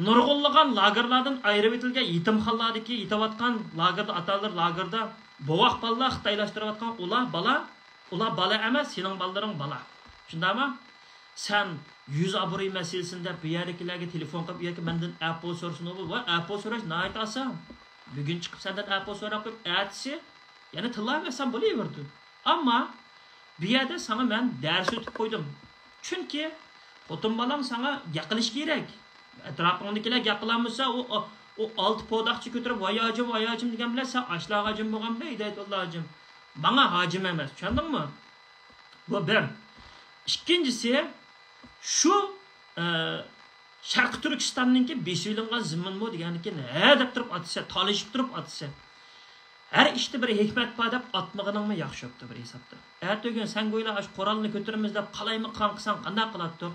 نۇرغۇنلىغان لاگېرلاردىن ئايرىۋېتىلگەن يېتىمخانىلاردىكى يېتىۋاتقان لاگېردا، ئاتا-ئانىلىرى لاگېردا بوۋاق بالىلار خىتايلاشتۇرۇۋاتقان ئۇلار بالا، ئۇلار بالا ئەمەس، سېنىڭ بالىلىرىڭ بالا. شۇنداقمۇ؟ سەن يۈز ئابرۇي مەسىلىسىنى دەپ بۇ يەردىكىلەرگە تېلېفون قىلىپ، ياكى مەندىن ئەپۇ سورىسۇن، ئۇ، ۋاي، ئەپۇ سوراش ناھايىتى ئاسان. بۈگۈن چىقىپ سەندىن ئەپۇ سوراپ قويۇپ، ئەتىسى يەنە تىللاۋەرسەم بولۇۋېرىدۇ. ئەمما بۇ يەردە ساڭا مەن دەرس ئۆتۈپ قويدۇم. چۈنكى خوتۇن بالاڭ ساڭا گەپ قىلىشى كېرەك. ئەتراپىڭدىكىلەر گەپ قىلالمىسا، ئۇ، ئۇ، ئۇ ئالتە پوداقچە كۆتۈرۈپ، ۋاي ھاجىم، ۋاي ھاجىم دېگەن بىلەن سەن ئاشۇلارغا ھاجىم بولغان بىلەن ھىدايەتۇللا ھاجىم. ماڭا ھاجىم ئەمەس، چۈشەندىڭمۇ؟ بۇ بىر. ئىككىنچىسى، شۇ، ئە، شەرقىي تۈركىستاننىڭكى بېسىۋېلىنغان زېمىنمۇ دېگەندىكىن ھە دەپ تۇرۇپ ئاتىسەن، تالىشىپ تۇرۇپ ئاتىسەن. ھەر ئىشتا بىر ھېكمەت بار دەپ ئاتمىغىنىڭمۇ ياخشى بوپتۇ بىر ھېسابتا. ئەتىگۈن سەن گويلا ئاشۇ قورالنى كۆتۈرىمىز دەپ قالايمىقان قىلساڭ قانداق قىلاتتۇق؟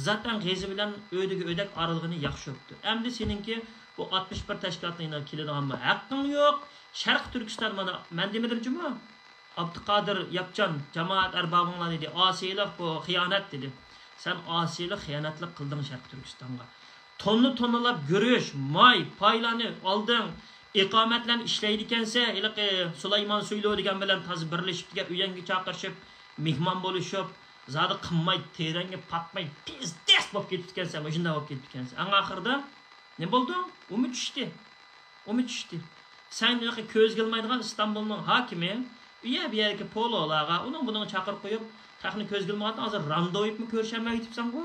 زاتەن غېزى بىلەن ئۆيدىكى ئۆدەك ئارىلىغىنى ياخشى بوپتۇ. ئەمدى سېنىڭكى بۇ ئاتمىش بىر تەشكىلاتنىڭ يېنىغا كېلىدىغانمۇ ھەققىڭ يوق. شەرقىي تۈركىستان مانا مەن دېمىدىمجۇمۇ؟ ئابدۇقادىر ياپچان، جامائەت ئەربابىڭلار دېدى، ئاسىيلىق بۇ خىيانەت دېدى. سەن ئاسىيلىق، خىيانەتلىك قىلدىڭ شەرقىي تۈركىستانغا. توننا توننىلاپ گۈرۈچ، ماي، پايلارنى ئالدىڭ، ئىقامەتلەرنى ئىشلەيدىكەنسەن، ھېلىقى سۇلايمان سۇيلۇ دېگەن بىلەن تازا بىرلىشىپ دېگەن ئۆيەڭگە چاقىرىشىپ، مېھمان بولۇشۇپ، زادى قىمماي، تېرەڭگە پاتماي، پىزدەس بولۇپ كېتىپتىكەنسەن، مۇشۇنداق بولۇپ كېتىپتىكەنسەن. ئەڭ ئاخىرىدا نېمە بولدۇڭ؟ ئۇمۇ چۈشتى. ئۇمۇ چۈشتى. سەن ھېلىقى كۆزگە ئىلمايدىغان ئىستانبۇلنىڭ ھاكىمى، ئۇ يەر بۇ يەردىكى پولۇلارغا، ئۇنىڭ بۇنىڭغا چاقىرىق قويۇپ، خەقنى كۆزگە ئىلمىغاندا، ھازىر راندويۇپمۇ كۆرۈشەلمەي كېتىپسەنغۇ؟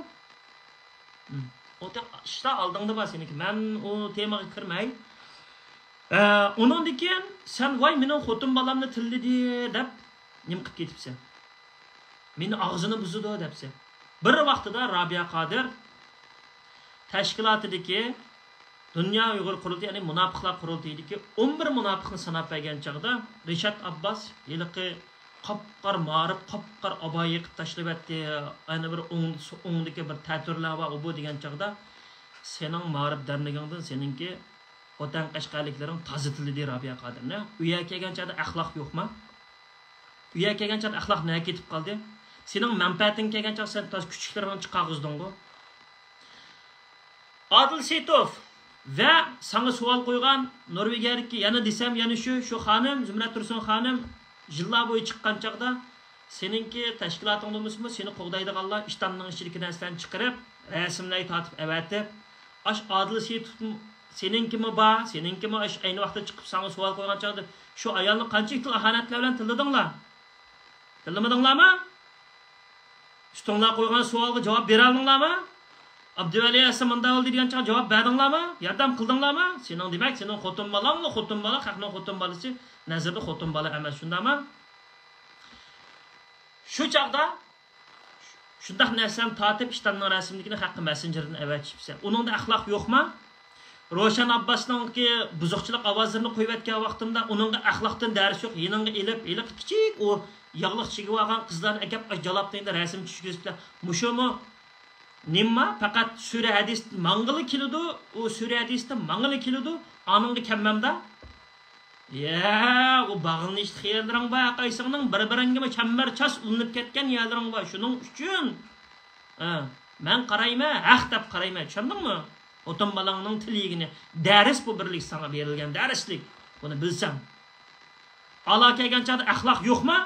ھىم. ئۇ تېخى ئىشلار ئالدىڭدا بار سېنىڭكى. مەن ئۇ تېمىغا كىرمەي. ئە، ئۇنىڭدىن كېيىن سەن، ۋاي، مېنىڭ خوتۇن بالامنى تىللىدى دەپ نېمە قىلىپ كېتىپسەن؟ مېنى ئاغزىنى بۇزىدۇ دەپسەن. بىر ۋاقتىدا رابىيە قادىر تەشكىلاتىدىكى دۇنيا ئۇيغۇر قۇرۇلتىيى، يەنى مۇناپىقلار قۇرۇلتىيىدىكى ئون بىر مۇناپىقنى ساناپ بەرگەن چاغدا، رىشات ئابباس ھېلىقى قاپقارا مائارىپ، قاپقارا ئابايا قىلىپ تاشلىۋەتتى. ئەنە بىر ئوڭ-، ئوڭدىكى بىر تەتۈرلەر بار، ئۇ بۇ دېگەن چاغدا، سېنىڭ مائارىپ دەرنىكىڭدىن سېنىڭكى خوتەن قەشقەرلىكلىرىڭ تازا تىللىدى، رابىيە قادىرنى. ئۇ يەرگە كەلگەن چاغدا ئەخلاق يوقما؟ ئۇ يەرگە كەلگەن چاغدا ئەخلاق نەگە كېتىپ قالدى؟ سېنىڭ مەنپەئەتىڭگە كەلگەن چاغدا سەن تازا كۈچۈكلىرىڭنى چىقارغۇزدۇڭغۇ. ئادىل سېيىتوف ۋە ساڭا سوئال قويغان نورۋېگىيەدىكى، يەنە دېسەم، يەنە شۇ، شۇ خانىم، زۇمرەت تۇرسۇن خانىم، يىللار بويى چىققان چاغدا سېنىڭكى تەشكىلاتىڭدا بولمىسىمۇ، سېنى قوغدايدىغانلار ئىشتاننىڭ ئىچىدىكى نەرسىلەرنى چىقىرىپ، رەسىملەرگە تارتىپ ئەۋەتىپ، ئاش ئادىل سېيىتوف سېنىڭكىمۇ بار، سېنىڭكىمۇ ئاش ئەينى ۋاقىتتا چىقىپ ساڭا سوئال قويغان چاغدا، شۇ ئايالنى قانچىلىك تىل ئاھانەتلەر بىلەن تىللىدىڭلار؟ تىللىمىدىڭلارمۇ؟ ئۈستۈڭلار قويغان سوئالغا جاۋاب بېرەلدىڭلارمۇ؟ ئابدۇۋەلى ھەسەن مۇنداق بولدى دېگەن چاغدا جاۋاب بەردىڭلارمۇ؟ ياردەم قىلدىڭلارمۇ؟ سېنىڭ، دېمەك، سېنىڭ خوتۇن بالاڭلا خوتۇن بالا، خەقنىڭ خوتۇن بالىسى نەزىرىدە خوتۇن بالا ئەمەس، شۇنداقمۇ؟ شۇ چاغدا شۇنداق نەرسىلەرنى تارتىپ، ئىشتاننىڭ رەسىملىكىنى خەققە مەسسېنجېردىن ئەۋەتىشىپسەن. ئۇنىڭدا ئەخلاق يوقما؟ روشەن ئابباسنىڭكى بۇزۇقچىلىق ئاۋازلىرىنى قويۇۋەتكەن ۋاقتىمدا ئۇنىڭغا ئەخلاقتىن دەرس يوق. يېنىڭغا ئېلىپ، ھېلىقى كىچىك ئۇ ياغلىق چىگىۋالغان قىزلارنى ئەكەپ، ئاش جالاپتىڭدا رەسىم چۈشكۈزۈپلا. مۇشۇمۇ نېمىما؟ پەقەت سۈرە ھەدىس ماڭغىلى كېلىدۇ، ئۇ سۈرە ھەدىستە ماڭغىلى كېلىدۇ، ئانىڭغا كەلمەمدا؟ يە، ئۇ باغلىنىشلىق يەرلىرىڭ بار، ھەرقايسىڭنىڭ بىر-بىرىڭگىمۇ چەمبەرچاس ئۇلىنىپ كەتكەن يەرلىرىڭ بار. شۇنىڭ ئۈچۈن، ھە، مەن قارايمەن، ھەق دەپ قارايمەن، چۈشەندىڭمۇ؟ خوتۇن بالاڭنىڭ تىل يېگىنى. دەرس بۇ، بىرلىك ساڭا بېرىلگەن دەرسلىك. بۇنى بىلسەڭ. ئالا كەلگەن چاغدا ئەخلاق يوقما؟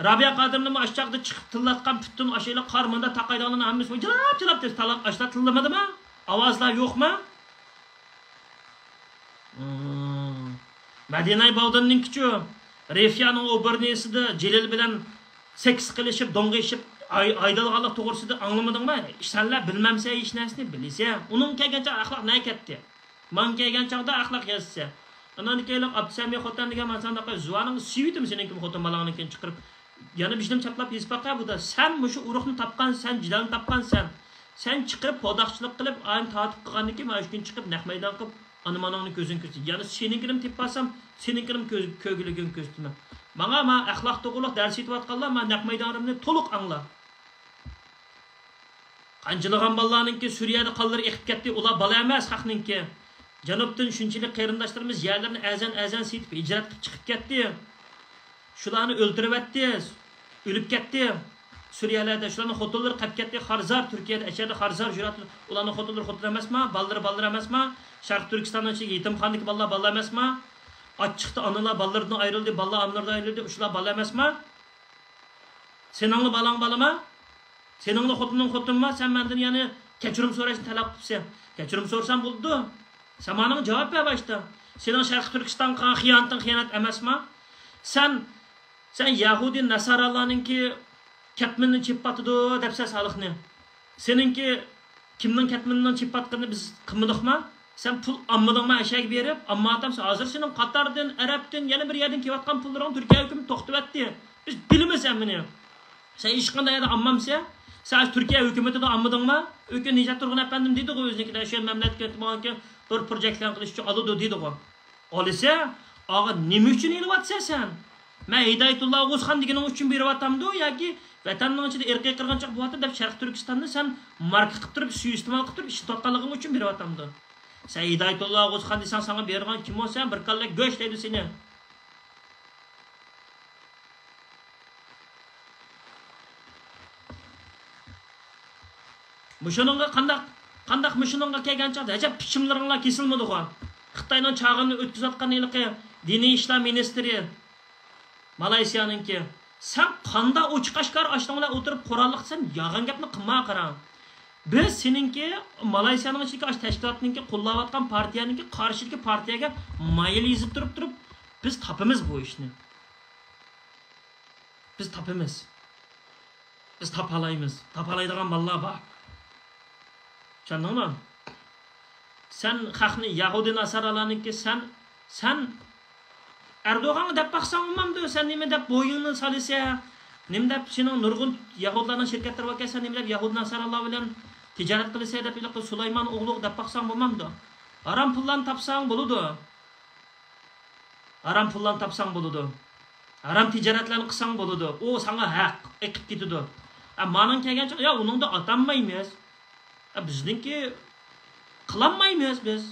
رابىيە قادىرنىمۇ ئاشۇ چاغدا چىقىپ تىللاتقان پۈتۈن ئاشۇ قار مۇندا تاقايدىغانلارنىڭ ھەممىسى جىلاپ-جىلاپ دەپ تالاپ ئاشۇلار تىللىمىدىما؟ ئاۋازلار يوقما؟ مم. مەدىنە باۋدىننىڭكىچۇ؟ رېفىيانىڭ ئوبېرنىسىدا جېلىل بىلەن سېكس قىلىشىپ، دوڭغىشىپ، ئاي-، ھايدالغانلىق توغرىسىدا ئاڭلىمىدىڭمۇ؟ سەنلەر بىلمەمسەن ھېچ نەرسىنى، بىلىسەن. ئۇنىڭ كەلگەن چاغ ئەخلاق نە كەتتى؟ ماڭا كەلگەن چاغدا ئەخلاق يازسا. ئانان كېيىنلىك ئابدۇسەمىت خوتەن دېگەن مەن سانداق زۇۋانىڭغا سىۋىتىم سېنىڭكىمۇ خوتۇن بالاڭنىڭكىنى چىقىرىپ. يەنە بىر شېنىم چاپلاپ يېزىپ باقە بۇدا. سەن مۇشۇ ئۇرۇقنى تاپقان سەن، جىدەلنى تاپقان سەن. سەن چىقىرىپ پوداقچىلىق قىلىپ، ئاينى تارتىپ قىلغاندىن كېيىن مانا شۇ كۈنى چىقىپ نەق مەيدان قىلىپ ئانا ماناڭنى كۆزۈڭ كۆرسىتىدۇ. يەنە سېنىڭكىنىمۇ تېپىپ بارسام، سېنىڭكىنىمۇ كۆز-، كۆرگۈلۈكۈڭ كۆرسىتىمەن. ماڭا، مانا ئەخلاق توغرۇلۇق دەرس ئېيتىۋاتقانلار، مانا نەق مەيدانلىرىمنى تولۇق ئاڭلا. قانچىلىغان بالىلارنىڭكى سۈرىيەدە قانلىرى ئېقىپ كەتتى، ئۇلار بالا ئەمەس خەقنىڭكى. جەنۇبتىن شۇنچىلىك قېرىنداشلىرىمىز يەرلىرىنى ئەزەن-ئەزەن سېتىپ ھىجرەت قىلىپ چىقىپ كەتتى. شۇلارنى ئۆلتۈرۈۋەتتى، ئۆلۈپ كەتتى. سۈرىيەلەردە شۇلارنىڭ خوتۇنلىرى قېلىپ كەتتى. خارزار، تۈركىيەدە، ئەشەدە خارزار يۈرەتتى. ئۇلارنىڭ خوتۇنلىرى خوتۇن ئەمەسما؟ بالىلىرى بالىلىرى ئەمەسما؟ شەرقىي تۈركىستاننىڭ ئىچىدىكى يېتىمخانىدىكى بالىلار بالا ئەمەسما؟ ئاچچىقتا ئانىلار بالىلىرىدىن ئايرىلدى، بالىلار ئانىلىرىدىن ئايرىلدى. شۇلار بالا ئەمەسما؟ سېنىڭلا بالاڭ بالىما؟ سېنىڭلا خوتۇنۇڭ خوتۇنما؟ سەن مەندىن يەنە كەچۈرۈم سوراشنى تەلەپ قىپسەن. كەچۈرۈم سورىسام بولىدۇ. سەن ماڭا جاۋاب بەر باشتا. سېنىڭ شەرقىي تۈركىستانغا قىلغان خىيانىتىڭ خىيانەت ئەمەسما؟ سەن، سەن يەھۇدىي ناسارالارنىڭكى كەتمىنىنى چېپىۋاتىدۇ دەپسەن سالىھنى. سېنىڭكى كىمنىڭ كەتمىنىنىڭ چېپىۋاتقىنىنى بىز قىلمىدۇقما؟ سەن پۇل ئالمىدىڭما ئەشەگە بېرىپ؟ ئالمايۋاتامسەن. ھازىر سېنىڭ قاتاردىن، ئەرەبتىن، يەنە بىر يەردىن كېلىۋاتقان پۇللىرىڭنى تۈركىيە ھۆكۈمىتى توختىتىۋەتتى. بىز بىلىمىز ھەممىنى. سەن ھېچقانداق يەردە ئالمامسەن. سەن ھازىر تۈركىيە ھۆكۈمىتىدىن ئالمىدىڭما؟ ئۆكۈن نىجات تۇرغۇن ئەپەندىم دېدىغۇ ئۆزىنىڭكىدە، شۇ مەملەتكە بىر پروجېكتلارنى قىلىش ئۈچۈن ئالىدۇ دېدىغۇ. ئالىسە، ئاغا نېمە ئۈچۈن ئېلىۋاتىسەن سەن؟ مەن ھىدايەتۇللا ئوغۇزخان دېگىنىڭ ئۈچۈن بېرىۋاتامدۇ ياكى ۋەتەننىڭ ئىچىدە ئىرقىي قىرغىنچىلىق بولۇۋاتىدۇ دەپ شەرقىي تۈركىستاننى سەن ماركا قىلىپ تۇرۇپ، سۇيىئىستېمال قىلىپ تۇرۇپ ئىشلىتىۋاتقانلىقىڭ ئۈچۈن بېرىۋاتامدۇ؟ سەن ھىدايەتۇللا ئوغۇزخان دېسەڭ ساڭا بېرىدىغان كىم ئۇ؟ سەن بىر كاللە گۆش دەيدۇ سېنى. مۇشۇنىڭغا قانداق، قانداق مۇشۇنىڭغا كەلگەن چاغدا ئەجەب پىچىملىرىڭلار كېسىلمىدىغۇ؟ خىتاينىڭ چاغىنى ئۆتكۈزۈۋاتقان ھېلىقى دىنىي ئىشلار مىنىستىرى مالايسىيانىڭكى. سەن قانداق ئوچۇق ئاشكارا ئاشۇنىڭ بىلەن ئولتۇرۇپ قوراللىق، سەن يالغان گەپنى قىلما قاراڭ. بىز سېنىڭكى مالايسىيانىڭ ئىچىدىكى ئاشۇ تەشكىلاتنىڭكى قوللاۋاتقان پارتىيەنىڭكى قارشىدىكى پارتىيەگە مايىل يېزىپ تۇرۇپ تۇرۇپ بىز تاپىمىز بۇ ئىشنى. بىز تاپىمىز. بىز تاپالايمىز. تاپالايدىغان بالىلار بار. چۈشەندىڭمۇ؟ سەن خەقنى، يەھۇدىي ناسارالارنىڭكى، سەن، سەن ئەردوغانغا دەپ باقساڭ بولمامدۇ؟ سەن نېمە دەپ بويۇڭنى سالىسەن؟ نېمە دەپ سېنىڭ نۇرغۇن يەھۇدىيلارنىڭ شىركەتلىرى باركەن، سەن نېمە دەپ يەھۇدىي ناسارالار بىلەن تىجارەت قىلىسەن دەپ ھېلىقى سۇلايمان ئوغلىغا دەپ باقساڭ بولمامدۇ؟ ھارام پۇللارنى تاپساڭ بولىدۇ. ھارام پۇللارنى تاپساڭ بولىدۇ. ھارام تىجارەتلەرنى قىلساڭ بولىدۇ. ئۇ ساڭا ھەق، ئېقىپ كېتىدۇ. ئە، مانىڭ كەلگەن چاغ، يا، ئۇنىڭدا ئاتالمايمىز. ئە، بىزنىڭكى قىلالمايمىز بىز.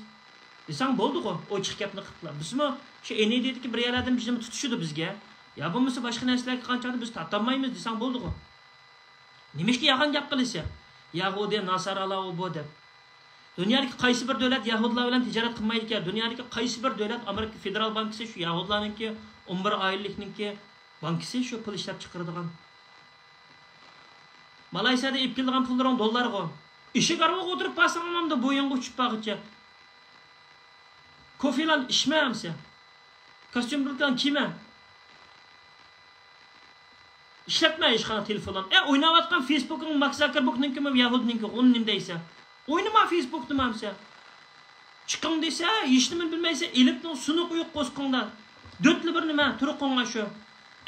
دېسەڭ بولدىغۇ، ئوچۇق گەپنى قىپلا. بىزمۇ شۇ ئېنىدىدىكى بىر يەرلەردىن بىزنىمۇ تۇتۇشىدۇ بىزگە. يا بولمىسا باشقا نەرسىلەرگە قىلغان چاغدا بىز تارتالمايمىز دېسەڭ بولدىغۇ. نېمىشقا يالغان گەپ قىلىسەن؟ يەھۇدىي، ناسارالار ئۇ بۇ دەپ. دۇنيادىكى قايسى بىر دۆلەت يەھۇدىيلار بىلەن تىجارەت قىلمايدىكەن؟ دۇنيادىكى قايسى بىر دۆلەت، ئامېرىكا فېدېرال بانكىسى شۇ يەھۇدىيلارنىڭكى ئون بىر ئائىلىلىكنىڭكى بانكىسى شۇ پۇل ئىشلەپ چىقىرىدىغان؟ مالايسىيادىن ئېلىپ كېلىدىغان پۇللىرىڭ دوللارغۇ. ئېشەك ئاربىغا ئولتۇرۇپ بارساڭ ئانامدا بويۇڭغا ئۇچۇپ بارغۇچە. كوفېلان ئىچمە ئەمسە. كاستيۇم بىلكان كىيمە. ئىشلەتمە ھېچقانداق تېلېفونلارنى. ئە، ئويناۋاتقان فېيسبۇكىڭ مارك زاكېربېرگنىڭكىمۇ، يەھۇدىينىڭكى، ئۇنى نېمە دەيسەن؟ ئوينىما فېيسبۇكنىمۇ ئەمسە. چىقىڭ دېسە، ھېچنېمىنى بىلمەيسەن، ئېلىپنىڭ سۇنۇقى يوق قورسىقىڭدا. دۆتلا بىر نېمە، تۇرقۇڭغا شۇ.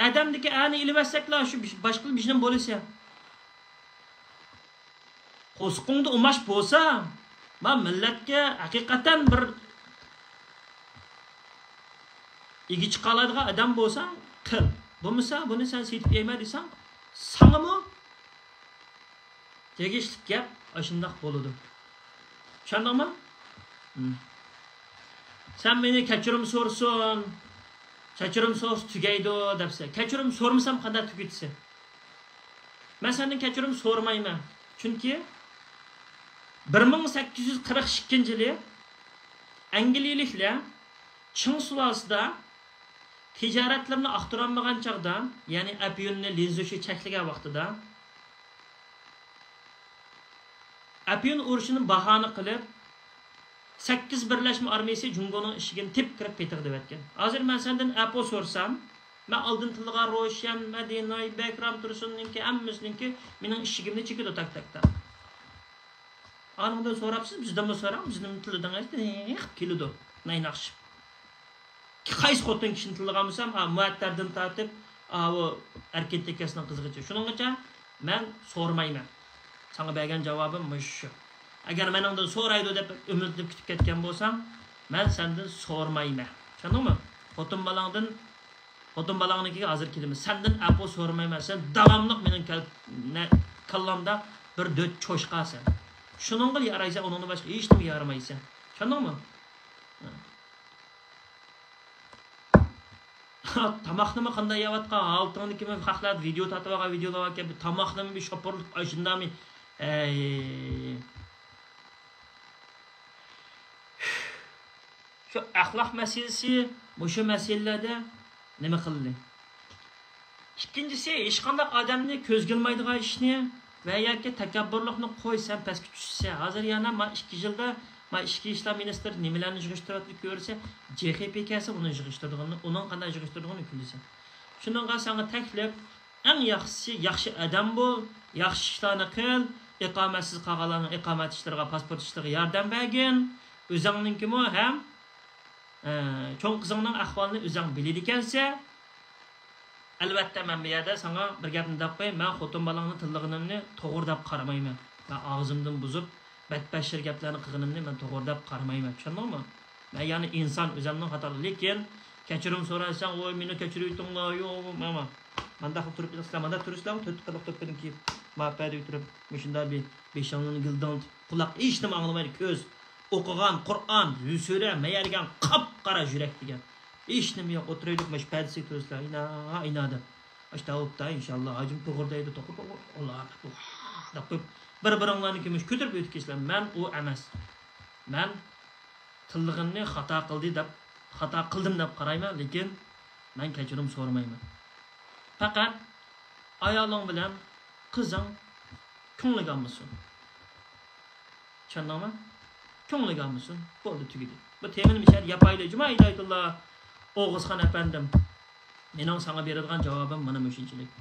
ئادەمدىكى ئەنى ئېلىۋەتسەكلا، شۇ باشقىلا بىژنىم بولىسەن. قورسىقىڭدا ئۇماش بولسا، ما مىللەتكە ھەقىقەتەن بىر ئىگە چىقالايدىغان ئادەم بولساڭ، قىل. بولمىسا، بۇنى سەن سېتىپ يەيمەن دېسەڭ، ساڭىمۇ تېگىشلىك گەپ ئاشۇنداق بولىدۇ. چۈشەندىڭمۇ؟ ھىم. سەن مېنى كەچۈرۈم سورىسۇن، كەچۈرۈم سورىسا تۈگەيدۇ دەپسەن. كەچۈرۈم سورىمىسام قانداق تۈگىتىسەن؟ مەن سەندىن كەچۈرۈم سورىمايمەن. چۈنكى بىر مىڭ سەككىز يۈز قىرىق ئىككىنچى يىلى ئەنگلىيىلىكلەر چىڭ سۇلالىسىدا تىجارەتلىرىنى ئاختۇرالمىغان چاغدا، يەنى ئەپيۈننى لىنزۈشى چەكلىگەن ۋاقتىدا، ئەپيۈن ئۇرۇشىنى باھانە قىلىپ، سەككىز بىرلەشمە ئارمىيىسى جۇڭگونىڭ ئىشىكىنى تېپىپ كىرىپ پېتىغا دەۋەتكەن. ھازىر مەن سەندىن ئەپۇ سورىسام، مەن ئالدىن تىللىغان روشەن، مەدىناي، بەكرام تۇرسۇننىڭكى، ھەممىسىنىڭكى مېنىڭ ئىشىكىمنى چېكىدۇ تاك، تاك، تاك. ئانىڭدىن سوراپسىز، بىزدىنمۇ سوراڭ، بىزدىنمۇ تىللىدىڭىز، قىلىپ كېلىدۇ نايناقشىپ. قايسى خوتۇن كىشىنى تىللىغان بولسام، ھا، مۇئەتتەردىن تارتىپ، ئاۋۇ ئەركىن تېكەسنىڭ قىزىغىچە. شۇنىڭغىچە مەن سورىمايمەن. ساڭا بەرگەن جاۋابىم مۇشۇ. ئەگەر مېنىڭدىن سورايدۇ دەپ ئۈمىدلىنىپ كۈتۈپ كەتكەن بولساڭ، مەن سەندىن سورىمايمەن. چۈشەندىڭمۇ؟ خوتۇن بالاڭدىن، خوتۇن بالاڭنىڭكىگە ھازىر كېلىمىز. سەندىن ئەپۇ سورىمايمەن. سەن داۋاملىق مېنىڭ كەل-، نە-، كاللامدا بىر دۆت چوشقاسەن. شۇنىڭغا يارايسەن، ئۇنىڭدىن باشقا ھېچنېمىگە يارىمايسەن. چۈشەندىڭمۇ؟ تاماقنىمۇ قانداق يەۋاتقان ھالىتىڭنى كىم خەقلەر ۋىدېو تارتىۋالغان ۋىدېولار باركەن، بىر تاماقنىمۇ بىر شوپۇرلۇق ئاشۇنداقمۇ؟ ئەي. شۇ ئەخلاق مەسىلىسى، مۇشۇ مەسىلىلەردە نېمە قىلدى؟ ئىككىنچىسى، ھېچقانداق ئادەمنى كۆزگە ئىلمايدىغان ئىشنى ۋە ياكى تەكەببۇرلۇقنى قوي، سەن پەسكە چۈشىسەن. ھازىر يەنە ما ئىككى يىلدا ما ئىچكى ئىشلار مىنىستىرى نېمىلەرنى يىغىشتۇرۇۋاتىدۇ كۆرسە، جې خې پې كەلسە ئۇنى يىغىشتۇرىدىغىنىنى، ئۇنىڭ قانداق يىغىشتۇرىدىغىنىنى كۈلىسەن. شۇنىڭغا ساڭا تەكلىپ، ئەڭ ياخشىسى ياخشى ئادەم بول، ياخشى ئىشلارنى قىل، ئىقامەتسىز قالغانلارنىڭ ئىقامەت ئىشلىرىغا، پاسپورت ئىشلىرىغا ياردەم بەرگىن، ئۆزۈڭنىڭكىمۇ ھەم ئە، چوڭ قىزىڭنىڭ ئەھۋالىنى ئۆزۈڭ بىلىدىكەنسەن. ئەلۋەتتە، مەن بۇ يەردە ساڭا بىر گەپنى دەپ قوياي، مەن خوتۇن بالاڭنى تىللىغىنىمنى توغرا دەپ قارىمايمەن. مەن ئاغزىمدىن بۇزۇپ، بەتبەشىر گەپلەرنى قىلغىنىمنى مەن توغرا دەپ قارىمايمەن. چۈشەندىڭمۇ؟ مەن يەنى ئىنسان، ئۆزۈمنىڭ خاتالىقى. لېكىن كەچۈرۈم سورايسەن، ۋوي، مېنى كەچۈرۈۋېتىڭلار، يوق، ماما. مانداق قىلىپ تۇرۇپ، سىلەر مانداق تۇرىسىلەرمۇ، تۆت قىرلىق دوپپىنى كىيىپ، ما پەدە ئۆتۈرۈپ، مۇشۇنداق بىر بېشىڭلارنى گىلدىڭ، قۇلاق ھېچنېمە ئاڭلىمايدۇ، كۆز ئوقۇغان، قۇرئان، سۈرە، مەيەرگەن قاپقارا يۈرەك دېگەن. ھېچنېمە يوق، ئولتۇرايلۇق، مانا شۇ پەدىسىگە تۇرىسىلەر، ئىنا، ئىنا دەپ. ئاشۇ داۋۇتتا، ئىنشاللا، ھاجىم توغرا دەيدۇ، توغرا، توغرا، ئاللا، دەپ قويۇپ، بىر-بىرىڭلارنى كۆمۈش كۆتۈرۈپ ئۆتۈپ كېتىسىلەر. مەن ئۇ ئەمەس. مەن تىللىغىنىنى خاتا قىلدى دەپ، خاتا قىلدىم دەپ قارايمەن، لېكىن مەن كەچۈرۈم سورىمايمەن. پەقەت ئايالىڭ بىلەن قىزىڭ كۆڭلىگە ئالمىسۇن. چۈشەندىڭمۇ؟ كۆڭلىگە ئالمىسۇن. بولدى، تۈگىدى. بۇ تېمىنى مىشەدە ياپايلى. جۇما ھىدايەتۇللا ئوغۇزخان ئەپەندىم، مېنىڭ ساڭا بېرىدىغان جاۋابىم مانا مۇشۇنچىلىك.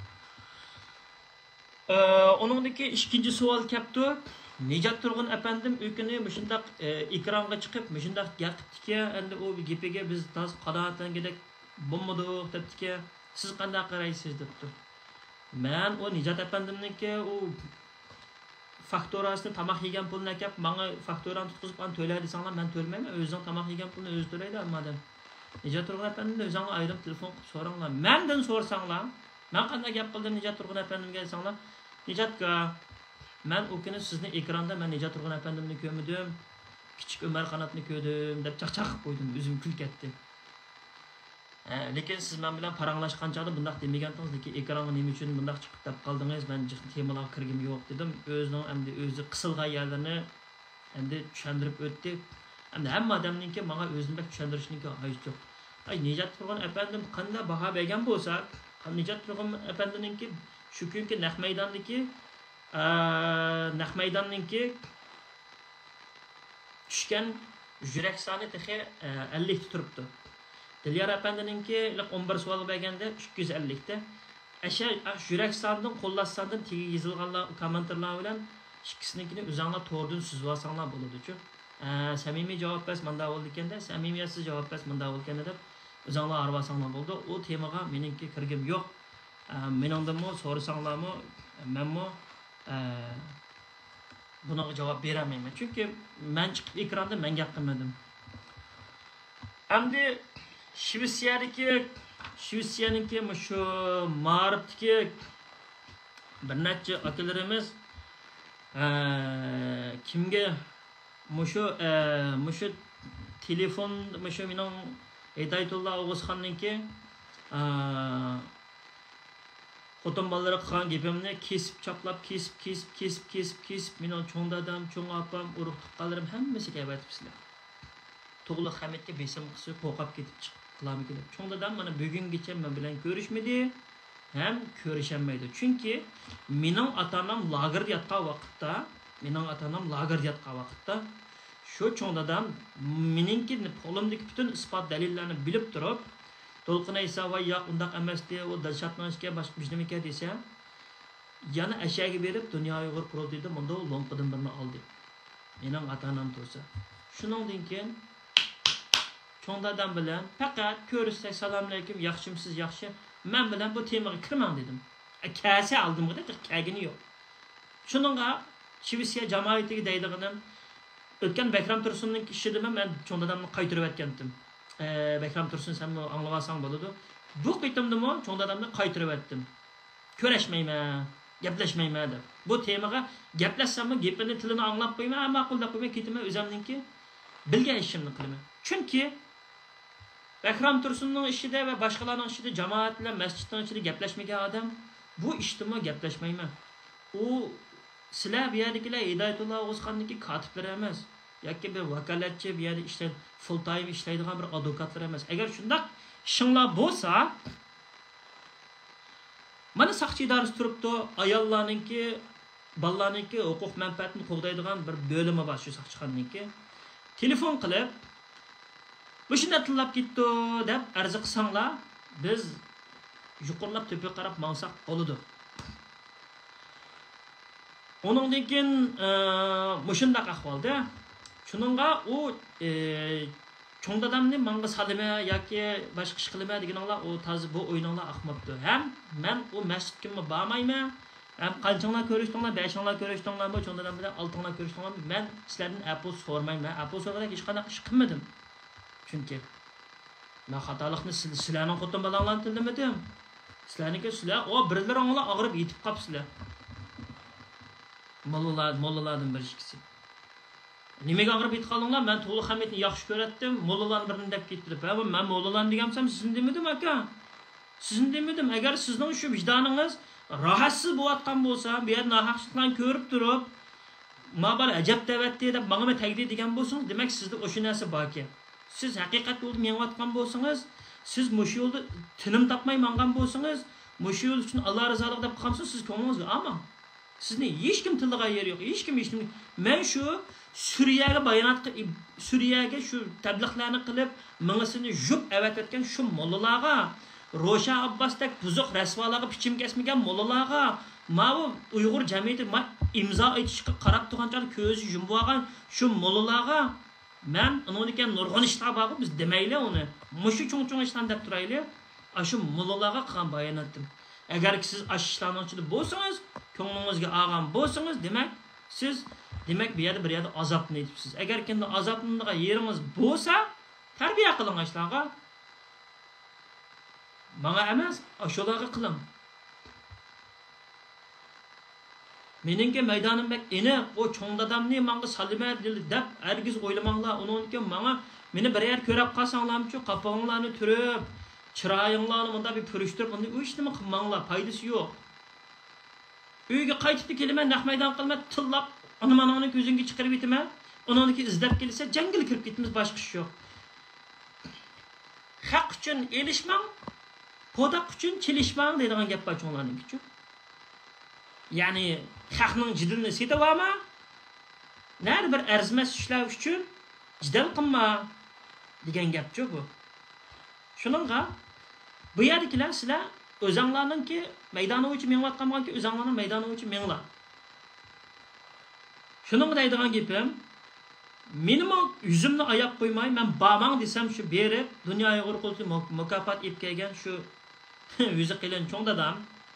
ئە، ئۇنىڭدىكى ئىككىنچى سوئال كەپتۇ. نىجات تۇرغۇن ئەپەندىم ئۆكۈنى مۇشۇنداق، ئە، ئېكرانغا چىقىپ، مۇشۇنداق گەپ قىپتىكەن. ئەمدى ئۇ گېپىگە بىز تازا قانائەتلەنگۈدەك بولمىدۇق دەپتىكەن. سىز قانداق قارايسىز دەپتۇ. مەن ئۇ نىجات ئەپەندىمنىڭكى ئۇ فاكتۇراسىنى، تاماق يېگەن پۇلىنى ئەكەپ، ماڭا فاكتۇرانى تۇتقۇزۇپ، ئانا تۆلە دېسەڭلار، مەن تۆلىمەيمەن. ئۆزىنىڭ تاماق يېگەن پۇلىنى ئۆزى تۆلەيدۇ ھەممە ئادەم. نىجات تۇرغۇن ئەپەندىمدىن ئۆزۈڭلار ئايرىم تېلېفون قىلىپ سوراڭلار. مەندىن سورىساڭلار، مەن قانداق گەپ قىلدىم نىجات تۇرغۇن ئەپەندىمگە دېسەڭلار، نىجاتكا، مەن ئۇ كۈنى سىزنى ئېكراندا، مەن نىجات تۇرغۇن ئەپەندىمنى كۆرمىدىم، كىچىك ئۆمەر قاناتنى كۆردۈم دەپ چاقچاق قىلىپ قويدۇم. ئۆزۈم كۈلۈپ كەتتىم. ھە، لېكىن سىز مەن بىلەن پاراڭلاشقان چاغدا بۇنداق دېمىگەنتىڭىز، لېكىن ئېكرانغا نېمە ئۈچۈن بۇنداق چىقىپ دەپ قالدىڭىز؟ مەن جىق تېمىلارغا كىرگۈم يوق دېدىم. ئۆزىنىڭ ئەمدى ئۆزى قىسىلغان يەرلىرىنى ئەمدى چۈشەندۈرۈپ ئۆتتى. ئەمدى ھەممە ئادەمنىڭكى ماڭا ئۆزىنى بەك چۈشەندۈرۈشنىڭكى ھاجىتى يوق. ئاي، نىجات تۇرغۇن ئەپەندىم قانداق باھا بەرگەن بولسا، نىجات تۇرغۇن ئەپەندىنىڭكى شۇ كۈنكى نەق مەيداندىكى، ئە، نەق مەيداننىڭكى چۈشكەن يۈرەك سانى تېخى، ئە، ئەللىكتە تۇرۇپتۇ. دىليار ئەپەندىنىڭكى ئون بىر سوئالغا بەرگەندە ئىككى يۈز ئەللىكتە. ئەشە، ئاشۇ يۈرەك ساندىن، قوللاش ساندىن تېگىگە يېزىلغانلار، كوممېنتارلار بىلەن ئىككىسىنىڭكىنى ئۆزۈڭلار توردىن سۈزۈۋالساڭلار بولىدۇچۇ. ئە، سەمىمىي جاۋاب بەرسە مانداق بولىدىكەن-دە، سەمىمىيەتسىز جاۋاب بەرسە مانداق بولىدىكەن-دە دەپ ئۆزۈڭلار ھارۋاساڭلار بولىدۇ. ئۇ تېمىغا مېنىڭكى كىرگۈم يوق. ئە، مېنىڭدىنمۇ سورىساڭلارمۇ، مەنمۇ، ئە، بۇنىڭغا جاۋاب بېرەلمەيمەن. چۈنكى مەن چىقىپ ئېكراندا مەن گەپ قىلمىدىم. ئەمدى شىۋېتسىيەدىكى، شىۋېتسىيەنىڭكى مۇشۇ مائارىپتىكى بىر نەچچە ئاكىلىرىمىز، ئە، كىمگە مۇشۇ، ئە، مۇشۇ تېلېفون، مۇشۇ مېنىڭ ھىدايەتۇللا ئوغۇزخاننىڭكى، ئا، خوتۇن بالىلىرى قىلغان گېپىمنى كېسىپ چاپلاپ، كېسىپ، كېسىپ، كېسىپ، كېسىپ، كېسىپ، مېنىڭ چوڭ دادام، چوڭ ئاپام، ئۇرۇق تۇغقانلىرىم ھەممىسىگە ئەۋەتىپسىلەر. تۇغلۇق خەمىتكە بېسىم قىسىپ، قورقۇپ كېتىپ چىقىپ قالامىكىن دەپ. چوڭ دادام مانا بۈگۈنگىچە مەن بىلەن كۆرۈشمىدى ھەم كۆرۈشەلمەيدۇ. چۈنكى مېنىڭ ئاتا-ئانام لاگېردا ياتقان ۋاقىتتا، مېنىڭ ئاتا-ئانام لاگېردا ياتقان ۋاقىتتا، شۇ چوڭ دادام مېنىڭكى قولۇمدىكى پۈتۈن ئىسپات دەلىللەرنى بىلىپ تۇرۇپ، دولقۇن ئەيسا، ۋاي ياق، ئۇنداق ئەمەستى، ئۇ دىلشاتنىڭ ئىكەن، باشقا بىر نېمىكەن دېسە، يەنە ئەشەگە بېرىپ، دۇنيا ئۇيغۇر قۇرۇلتىيىدا مۇنداق لوڭقىدىن بىرنى ئالدى. مېنىڭ ئاتا-ئانام تۇرسا. شۇنىڭدىن كېيىن چوڭ دادام بىلەن پەقەت كۆرۈشسەك، سالامئەلەيكۇم، ياخشىمۇسىز، ياخشى؟ مەن بىلەن بۇ تېمىغا كىرمەڭ دېدىم. ئە، كەلسە ئالدىمغا دەپ، كەلگىنى يوق. شۇنىڭغا شىۋېتسىيە جامائىتىگە دەيدىغىنىم، ئۆتكەن بەكرام تۇرسۇننىڭ ئىشىدىمۇ مەن چوڭ دادامنى قايتۇرۇۋەتكەنتىم. ئە، بەكرام تۇرسۇن، سەنمۇ ئاڭلىۋالساڭ بولىدۇ. بۇ قېتىمدىمۇ چوڭ دادامنى قايتۇرۇۋەتتىم. كۆرۈشمەيمەن، گەپلەشمەيمەن دەپ. بۇ تېمىغا گەپلەشسەممۇ گېپىنى، تىلىنى ئاڭلاپ قويىمەن، ھە، ماقۇل دەپ قويمەن، كېتىمەن، ئۆزەمنىڭكى بىلگەن ئىشىمنى قىلىمەن. چۈنكى بەكرام تۇرسۇننىڭ ئىشىدا ۋە باشقىلارنىڭ ئىشىدا، جامائەت بىلەن مەسچىتنىڭ ئىچىدە گەپلەشمىگەن ئادەم، بۇ ئىشتىمۇ گەپلەشمەيمەن. ئۇ، سىلەر بۇ يەردىكىلەر ھىدايەتۇللا ئوغۇزخاننىڭكى كاتىپلىرى ئەمەس ياكى بىر ۋاكالەتچى، بۇ يەردە ئىشلەي-، فۇل تايم ئىشلەيدىغان بىر ئادۋوكاتلار ئەمەس. ئەگەر شۇنداق ئىشىڭلار بولسا، مانا ساقچى ئىدارىسى تۇرۇپتۇ، ئاياللارنىڭكى، بالىلارنىڭكى ھوقۇق مەنپەئەتىنى قوغدايدىغان بىر بۆلۈمى بار شۇ ساقچىخانىنىڭكى. تېلېفون قىلىپ، مۇشۇنداق تىللاپ كېتىپتۇ دەپ ئەرز قىلساڭلار، بىز يۇقىرىلاپ تۆپىگە قاراپ ماڭساق بولىدۇ. ئۇنىڭدىن كېيىن، ئى، مۇشۇنداق ئەھۋالدا، شۇنىڭغا ئۇ، ئى، چوڭ دادامنى ماڭا سالىمەن ياكى باشقا ئىش قىلىمەن دېگىنىڭلار، ئۇ تازا بۇ ئويۇنۇڭلار ئاقماپتۇ. ھەم مەن ئۇ مەسچىتكىمۇ بارمايمەن، ھەم قانچىڭلار كۆرۈشتۈڭلار، بەشىڭلار كۆرۈشتۈڭلارمۇ، چوڭ دادام بىلەن ئالتىڭلار كۆرۈشتۈڭلارمۇ، مەن سىلەردىن ئەپۇ سورىمايمەن، ئەپۇ سورىغۇدەك ھېچقانداق ئىش قىلمىدىم. چۈنكى مەن خاتالىقنى سىل-، سىلەرنىڭ خوتۇن بالاڭلارنى تىللىمىدىم. سىلەرنىڭكى سىلەر، ئۇ بىرلىرىڭلار ئاغرىپ يېتىپ قاپسىلەر. موللىلار، موللىلاردىن بىر ئىككىسى. نېمىگە ئاغرىپ يېتىپ قالدىڭلار؟ مەن تۇغلۇق خەمىتنى ياخشى كۆرەتتىم، موللىلارنى بىرنى دەپ كېتىپ، ھە، مەن موللىلارنى دېگەنسەم سىزنى دېمىدىم، ئاكا. سىزنى دېمىدىم. ئەگەر سىزنىڭ شۇ ۋىجدانىڭىز راھەتسىز بولۇۋاتقان بولسا، بۇ يەردە ناھەقچىلىكلارنى كۆرۈپ تۇرۇپ، ما بار ئەجەب دەۋەتتى دەپ ماڭىمۇ تەگدى دېگەن بولسىڭىز، دېمەك، سىزدە ئوشۇ نەرسە باركەن. سىز ھەقىقەت يولدا مېڭىۋاتقان بولسىڭىز، سىز مۇشۇ يولدا تىنىم تاپماي ماڭغان بولسىڭىز، مۇشۇ يول ئۈچۈن ئاللا رىزالىقى دەپ قالمىسىڭىز، سىز كۆڭلىڭىزگە ئالماڭ. سىزنى ھېچكىم تىللىغان يېرى يوق، ھېچكىم، ھېچكىم. مەن شۇ سۈرىيەگە بايانات، سۈرىيەگە شۇ تەبلىغلارنى قىلىپ، مېڭىسىنى يۇيۇپ ئەۋەتىۋەتكەن شۇ موللىلارغا، روشەن ئابباستەك بۇزۇق رەسۋالارغا، پىچىم كەسمىگەن موللىلارغا، ماۋۇ ئۇيغۇر جەمئىيىتى ما-، ئىمزا ئېيتىشقا قاراپ تۇرغان چاغدا كۆزى يۇمۇۋالغان شۇ موللىلارغا، مەن ئۇنىڭدىن كېيىن نۇرغۇن ئىشلار بارغۇ، بىز دېمەيلى ئۇنى. مۇشۇ چوڭ-چوڭ ئىشلارنى دەپ تۇرايلى. ئاشۇ موللىلارغا قىلغان باياناتتىم. ئەگەركى سىز ئاشۇ ئىشلارنىڭ ئىچىدە بولسىڭىز، كۆڭلىڭىزگە ئالغان بولسىڭىز، دېمەك، سىز، دېمەك، بۇ يەردە بىر يەردە ئازابلىنىۋېتىپسىز. ئەگەر كىمدە ئازابلىنىدىغان يېرىڭىز بولسا، تەربىيە قىلىڭ ئاشۇلارغا. ماڭا ئەمەس، ئاشۇلارغا قىلىڭ. مېنىڭكى مەيدانىم بەك ئېنىق، ئۇ چوڭ دادامنى ماڭا سالىمەن دېدى دەپ ھەرگىز ئويلىماڭلار. ئۇنىڭدىن كېيىن ماڭا، مېنى بىر يەردە كۆرۈپ قالساڭلارمۇچۇ، قاپىقىڭلارنى تۈرۈپ، چىرايىڭلارنى مۇنداق بىر پۈرۈشتۈرۈپ، ئۇنداق ئۇ ئىشنىمۇ قىلماڭلار، پايدىسى يوق. ئۆيگە قايتىپلا كېلىمەن، نەق مەيدان قىلىمەن، تىللاپ ئانا-ماناڭنى كۆزۈڭگە چىقىرىۋېتىمەن. ئۇنىڭدىن كېيىن ئىزدەپ كېلىسە، جەڭگىلا كىرىپ كېتىمىز، باشقا ئىش يوق. خەق ئۈچۈن ئېلىشماڭ، پوداق ئۈچۈن چېلىشماڭ دەيدىغان گەپ بار چوڭلارنىڭكىچۇ. يەنى خەقنىڭ جېدىلىنى سېتىۋالما، نەدە بىر ئەرزىمەس ئىشلار ئۈچۈن جېدەل قىلما دېگەن گەپچۇ بۇ. شۇنىڭغا بۇ يەردىكىلەر، سىلەر ئۆزەڭلارنىڭكى مەيدانى بويىچە مېڭىۋاتقان بولغانكى، ئۆزەڭلارنىڭ مەيدانى بويىچە مېڭىڭلار. شۇنىڭغا دەيدىغان گېپىم، مېنىمۇ يۈزۈمنى ئاياپ قويماي، مەن بارماڭ دېسەم، شۇ بېرىپ، دۇنيا ئۇيغۇر قۇرۇلتىيى مۇ-، مۇكاپات ئېلىپ كەلگەن شۇ ۋىزا قېلىن چوڭ دادام،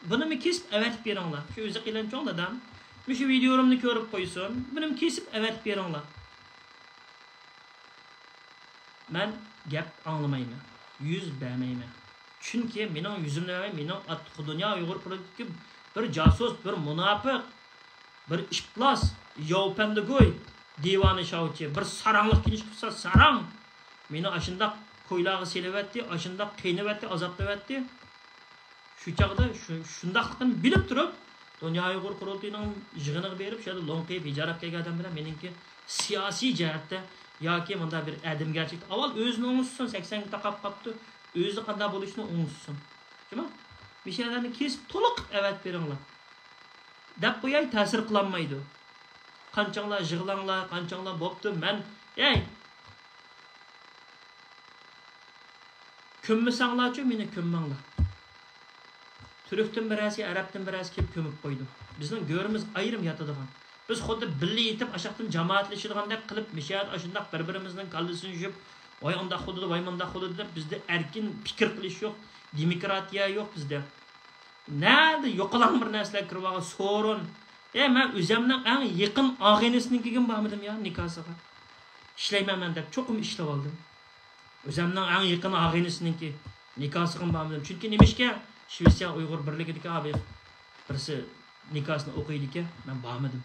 بۇنىمۇ كېسىپ ئەۋەتىپ بېرىڭلار. شۇ ۋىزا قېلىن چوڭ دادام مۇشۇ ۋىدىيولىرىمنى كۆرۈپ قويسۇن، بۇنىمۇ كېسىپ ئەۋەتىپ بېرىڭلار. مەن گەپ ئاڭلىمايمەن، يۈز بەرمەيمەن. چۈنكى مېنىڭ يۈزۈمنى بەرمەي، مېنىڭ ئات-، دۇنيا ئۇيغۇر قۇرۇلتىيىدىكى بىر جاسۇس، بىر مۇناپىق، بىر ئىپلاس، ياۋپەندىگوي، دىۋانە شاۋچى، بىر ساراڭلىق كىنىشكا قىلسا ساراڭ. مېنى ئاشۇنداق كويلارغا سېلىۋەتتى، ئاشۇنداق قىينىۋەتتى، ئازابلىۋەتتى. شۇ چاغدا شۇ، شۇنداقلىقىنى بىلىپ تۇرۇپ، دۇنيا ئۇيغۇر قۇرۇلتىيىنىڭ يىغىنىغا بېرىپ، شۇ يەردە لوڭقىيىپ، ھىجاب كىيگەن ئادەم بىلەن مېنىڭكى سىياسىي جەھەتتە ياكى مۇنداق بىر ئادەمگەرچىلىكتە، ئاۋۋال ئۆزىنى ئوڭشىسۇن، سەكسەنگە تاقاپ قاپتۇ، ئۆزى قانداق بولۇشنى ئوڭشىسۇن. جۇمۇ؟ مۇشۇ يەرلەرنى كېسىپ، تولۇق قىلىپ ئەۋەتىپ بېرىڭلار. دەپ قوياي، تەسىر قىلالمايدۇ. قانچاڭلار يىغلاڭلار، قانچاڭلار بوپتۇ، مەن، ھەي! كۆممىسەڭلارچۇ، مېنى كۆممەڭلار. تۈركتىن بىرەرسى، ئەرەبتىن بىرەرسى كېلىپ كۆمۈپ قويىدۇ. بىزنىڭ گۆرىمىز ئايرىم ياتىدىغان. بىز خۇددى بىللە يېتىپ، ئاشاقتىن جامائەتلىشىدىغاندەك قىلىپ، مۇشۇ يەردە ئاشۇنداق بىر-بىرىمىزنىڭ كاللىسىنى يۇيۇپ، ۋاي ئانداق بولىدۇ، ۋاي مۇنداق بولىدۇ دەپ، بىزدە ئەركىن پىكىر قىلىش يوق، دېموكراتىيە يوق بىزدە. نەدە يوقىلاڭ بىر نەرسىلەر كىرىۋالغان، سورۇن. ئە، مەن ئۆزەمنىڭ ئەڭ يېقىن ئاغىنىسىنىڭكىگىمۇ بارمىدىم يا نىكاسىغا. ئىشلەيمەن مەن دەپ چوقۇم ئىشلىۋالدىم. ئۆزەمنىڭ ئەڭ يېقىن ئاغىنىسىنىڭكى نىكاسىغىمۇ بارمىدىم. چۈنكى نېمىشقا؟ شىۋېتسىيە ئۇيغۇر بىرلىكىدىكى ھە بىر، بىرسى نىكاسىنى ئوقۇيدىكەن، مەن بارمىدىم.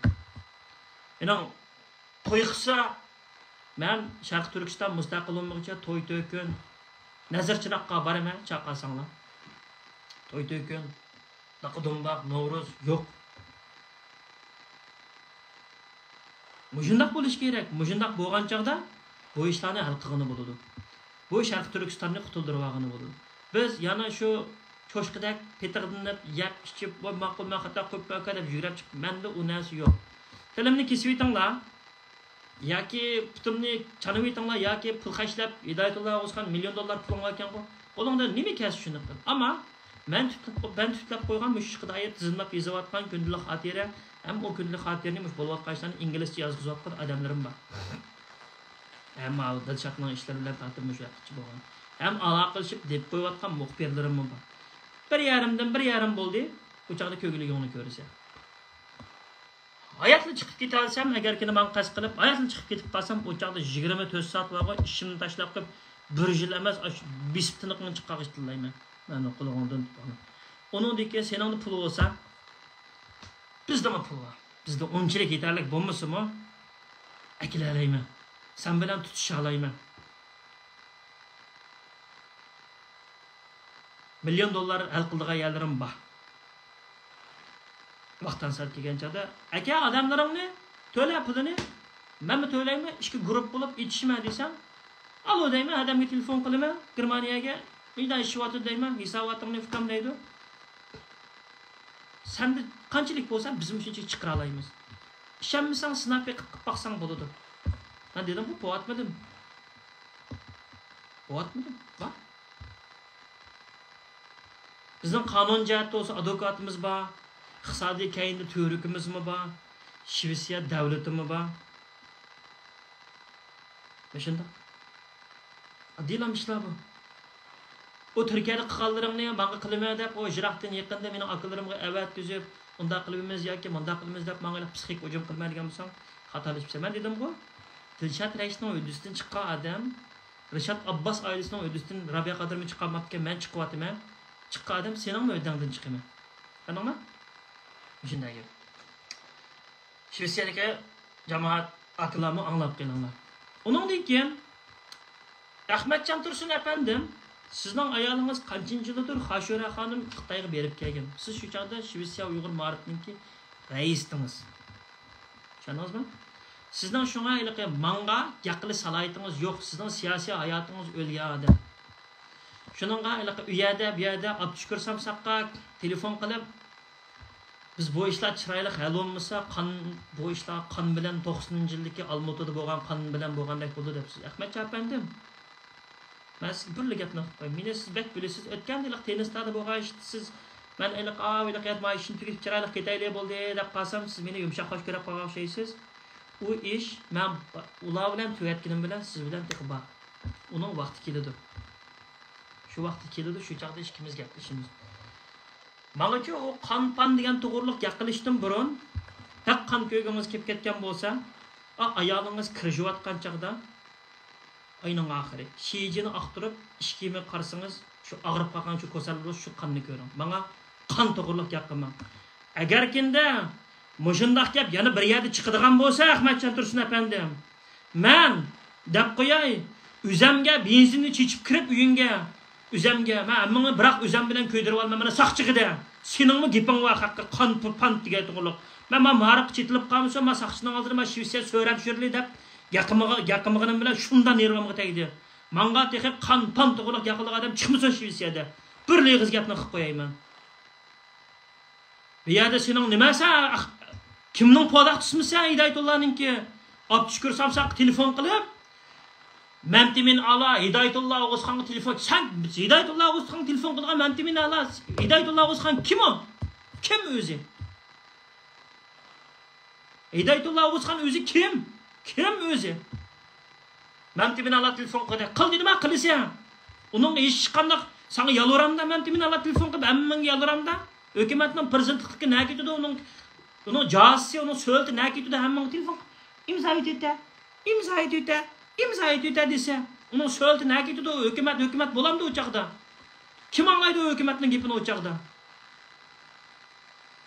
مېنىڭ توي قىلسا، مەن شەرقىي تۈركىستان مۇستەقىل بولمىغۇچە توي تۆكۈن، نەزىر چىراغقا بارىمەن، چاقىرساڭلار. توي تۆكۈن، داقا دومباق، نورۇز يوق. مۇشۇنداق بولۇشى كېرەك. مۇشۇنداق بولغان چاغدا بۇ ئىشلارنى ھەل قىلغىلى بولىدۇ. بۇ شەرقىي تۈركىستاننى قۇتۇلدۇرۇۋالغىلى بولىدۇ. بىز يەنە شۇ چوشقىدەك پېتىغىنىپ، يەپ ئىچىپ، ۋاي ماقۇل، مەن خاتا قىلىپتىمەن ئۇكا دەپ يۈگرەپ چىقىپ، مەندە ئۇ نەرسە يوق. تىلىمنى كېسىۋېتىڭلار. ياكى پۇتۇمنى چانىۋېتىڭلار، ياكى پۇل خەجلەپ، ھىدايەتۇللا ئوغۇزخان مىليون دوللار پۇلۇڭ باركەنغۇ، قولۇڭدا نېمە كەلسە شۇنى قىل. ئەمما مەن تۈتلەپ، مەن تۈتلەپ قويغان مۇشۇ ئىشقا دائىر تىزىملاپ يېزىۋاتقان كۈندىلىك خاتىرە، ھەم ئۇ كۈندىلىك خاتىرىنى مۇشۇ بولۇۋاتقان ئىشلارنى ئىنگلىزچە يازغۇزۇۋاتقان ئادەملىرىم بار. ھەم ماۋۇ دىلشاتنىڭ ئىشلىرى بىلەن تارتىپ مۇشۇ ۋاقىتقىچە بولغان. ھەم ئالاقىلىشىپ دېپىپ قويۇۋاتقان مۇخبىرلىرىممۇ بار. بىر يېرىمدىن بىر يېرىم بولدى، ئۇ چاغدا كۆگىلىكىڭنى كۆرسە. ھاياتلا چىقىپ كېتەلىسەم، ئەگەر كىنە ماڭا قەست قىلىپ، ھاياتلا چىقىپ كېتىپ قالسام، ئۇ چاغدا يىگىرمە تۆت سائەت بارغۇ، ئىشىمنى تاشلاپ قويۇپ، بىر يىل ئەمەس، ئاشۇ بېسىپ تىنىقىڭنى چىقارغىچە تىللايمەن. مەن قۇلىقىڭدىن تۇتقان. ئۇنىڭدىن كېيىن سېنىڭدە پۇل بولسا، بىزدىمۇ پۇل بار. بىزدە ئۇنچىلىك يېتەرلىك بولمىسىمۇ، ئەكېلەلەيمەن. سەن بىلەن تۇتۇشالايمەن. مىليون دوللار ھەل قىلىدىغان يەرلىرىم بار. ۋاقتى ئەنسىرەپ كەلگەن چاغدا، ئەكە، ئادەملىرىڭنى تۆلە پۇلىنى، مەنمۇ تۆلەيمەن، ئىككى گۇرۇپپا بولۇپ ئېتىشىمەن دېسەم، ئالو دەيمەن، ئادەمگە تېلېفون قىلىمەن، گېرمانىيەگە، مۇنداق ئىش بولۇۋاتىدۇ دەيمەن، ھېساباتىڭنى ئۇكام دەيدۇ. سەندە قانچىلىك بولسا، بىزمۇ شۇنچىلىك چىقىرالايمىز. ئىشەنمىسەڭ، سىناپ بېقىپ قىلىپ باقساڭ بولىدۇ. مەن دېدىمغۇ، بولۇۋاتمىدىم. بولۇۋاتمىدىم. بار. بىزنىڭ قانۇن جەھەتتە بولسا ئادۋوكاتىمىز بار، ئىقتىسادىي كەينىدە تۈۋرۈكىمىزمۇ بار، شىۋېتسىيە دەۋلىتىمۇ بار. مۇشۇنداق. ئاددىيلا ئىشلار بۇ. ئۇ تۈركىيەدە قىلغانلىرىڭنى ماڭا قىلىمەن دەپ، ئۇ يىراقتىن يېقىندىن مېنىڭ ئاكىلىرىمغا ئەۋەتكۈزۈپ، ئۇنداق قىلىمىز ياكى مۇنداق قىلىمىز دەپ ماڭا پسىخىك ھۇجۇم قىلىمەن دېگەن بولساڭ، خاتالىشىپسەن. مەن دېدىمغۇ، دىلشات رەئىسنىڭ ھۆددىسىدىن چىققان ئادەم، رىشات ئابباس ئائىلىسىنىڭ ھۆددىسىدىن رابىيە قادىرمۇ چىقالماپتىكەن، مەن چىقىۋاتىمەن. چىققان ئادەم سېنىڭمۇ ھۆددەڭدىن چىقىمەن. ئانداقمۇ؟ مۇشۇنداق گەپ. شىۋېتسىيەدىكى جامائەت ئاكىلارمۇ ئاڭلاپ قېلىڭلار. ئۇنىڭدىن كېيىن، ئەخمەتجان تۇرسۇن ئەپەندىم، سىزنىڭ ئايالىڭىز قانچىنچى يىلىدۇر خاشۇرە خانىم خىتايغا بېرىپ كەلگەن. سىز شۇ چاغدا شىۋېتسىيە ئۇيغۇر مائارىپىنىڭكى رەئىسىتىڭىز. چۈشەندىڭىزمۇ؟ سىزنىڭ شۇڭا ھېلىقى ماڭا گەپ قىلىش سالاھىيىتىڭىز يوق، سىزنىڭ سىياسىي ھاياتىڭىز ئۆلگەن ئادەم. شۇنىڭغا ھېلىقى ئۇ يەردە، بۇ يەردە ئابدۇشۈكۈر سامساققا تېلېفون قىلىپ، بىز بۇ ئىشلار چىرايلىق ھەل بولمىسا، قان، بۇ ئىشلار قان بىلەن، توقسىنىنچى يىلدىكى ئالمۇتىدا بولغان قان بىلەن بولغاندەك بولىدۇ دەپسىز. ئەخمەتجان ئەپەندىم، مەن سىزگە بىرلا گەپنى قىلىپ قوياي. مېنى سىز بەك بىلىسىز. ئۆتكەندە ھېلىقى تېننىستاردا بولغان ئىشتا سىز، مەن ھېلىقى، ئاۋۇ ھېلىقى يەردە مانا ئىشنى تۈگىتىپ چىرايلىق كېتەيلى بولدى دەپ قالسام، سىز مېنى يۇمشاق خوش كۆرۈپ قالغان ئوخشايسىز. ئۇ ئىش مەن ئۇلار بىلەن تۈگەتكىنىم بىلەن سىز بىلەن تېخى بار. ئۇنىڭ ۋاقتى كېلىدۇ. شۇ ۋاقتى كېلىدۇ، شۇ چاغدا ئىككىمىز گەپلىشىمىز. ماڭىچۇ ئۇ قان-پان دېگەن توغرۇلۇق گەپ قىلىشتىن بۇرۇن، بەك قان كۆيگۈڭىز كېلىپ كەتكەن بولسا، ئا، ئايالىڭىز كىرىشىۋاتقان چاغدا، ئاينىڭ ئاخىرى، شىجىنى ئاختۇرۇپ، ئىچ كىيىمىگە قارىسىڭىز، شۇ ئاغرىپ قالغان شۇ كوسەل بولۇش، شۇ قاننى كۆرۈڭ. ماڭا قان توغرۇلۇق گەپ قىلماڭ. ئەگەركىندە مۇشۇنداق گەپ يەنە بىر يەردە چىقىدىغان بولسا، ئەخمەتجان تۇرسۇن ئەپەندىم، مەن دەپ قوياي، ئۆزەمگە بېنزىننى چېچىپ كىرىپ ئۆيۈڭگە، ئۆزەمگە، مەن ھەممىڭنى بىراق ئۆزەم بىلەن كۆيدۈرۈۋالىمەن، مانا ساقچىغىدە. سېنىڭمۇ گېپىڭ بار، خەققە قان، پان دېگەن توغرۇلۇق. مەن مانا مارىققا چېتىلىپ قالمىسۇن، مانا ساقچىنىڭ ئالدىدا مانا شىۋېتسىيە سۆرەپ يۈرلى دەپ، گەقىمىغا-، گەقىمىغىنىم بىلەن شۇنداق نېرۋامغا تەگدى. ماڭا تېخى قان، پان توغرۇلۇق گەقلىق ئادەم چىقمىسۇن شىۋېتسىيەدە. بىرلا ئېغىز گەپنى قىلىپ قوياي مەن. بۇ يەردە سېنىڭ نېمە سەن؟ ئاخ، كىمنىڭ پوداقچىسىمۇ سەن؟ ھىدايەتۇللانىڭكى. ئابدۇشۈكۈر سامساققا تېلېفون قىلىپ، مەمتىمىن ئالا، ھىدايەتۇللا ئوغۇزخانغا تېلېفون. سەن ھىدايەتۇللا ئوغۇزخانغا تېلېفون قىلىدىغان مەمتىمىن ئالا، ھىدايەتۇللا ئوغۇزخان كىم ئۇ؟ كىم ئۆزى؟ ھىدايەتۇللا ئوغۇزخان ئۆزى كىم؟ كىم ئۆزى؟ مەمتىمىن ئالا تېلېفون قىلدى. قىل دېدىما، قىلىسەن. ئۇنىڭغا ھېچقانداق ساڭا يالۋۇرامدا، مەمتىمىن ئالا تېلېفون قىلىپ ھەممىڭگە يالۋۇرامدا. ھۆكۈمەتنىڭ پىرېزىدېنتلىقى نەگە كېتىدۇ؟ ئۇنىڭ، ئۇنىڭ جازىسى، ئۇنىڭ سۆلىتى نەگە كېتىدۇ؟ ھەممىڭگە تېلېفون قىلىپ، ئىمزا ئېتىۋېتە، ئىمزا ئېتىۋېتە، ئىمزا ئېتىۋېتە دېسە، ئۇنىڭ سۆلىتى نەگە كېتىدۇ؟ ھۆكۈمەت، ھۆكۈمەت بولامدۇ ئۇ چاغدا؟ كىم ئاڭلايدۇ ھۆكۈمەتنىڭ گېپىنى ئۇ چاغدا؟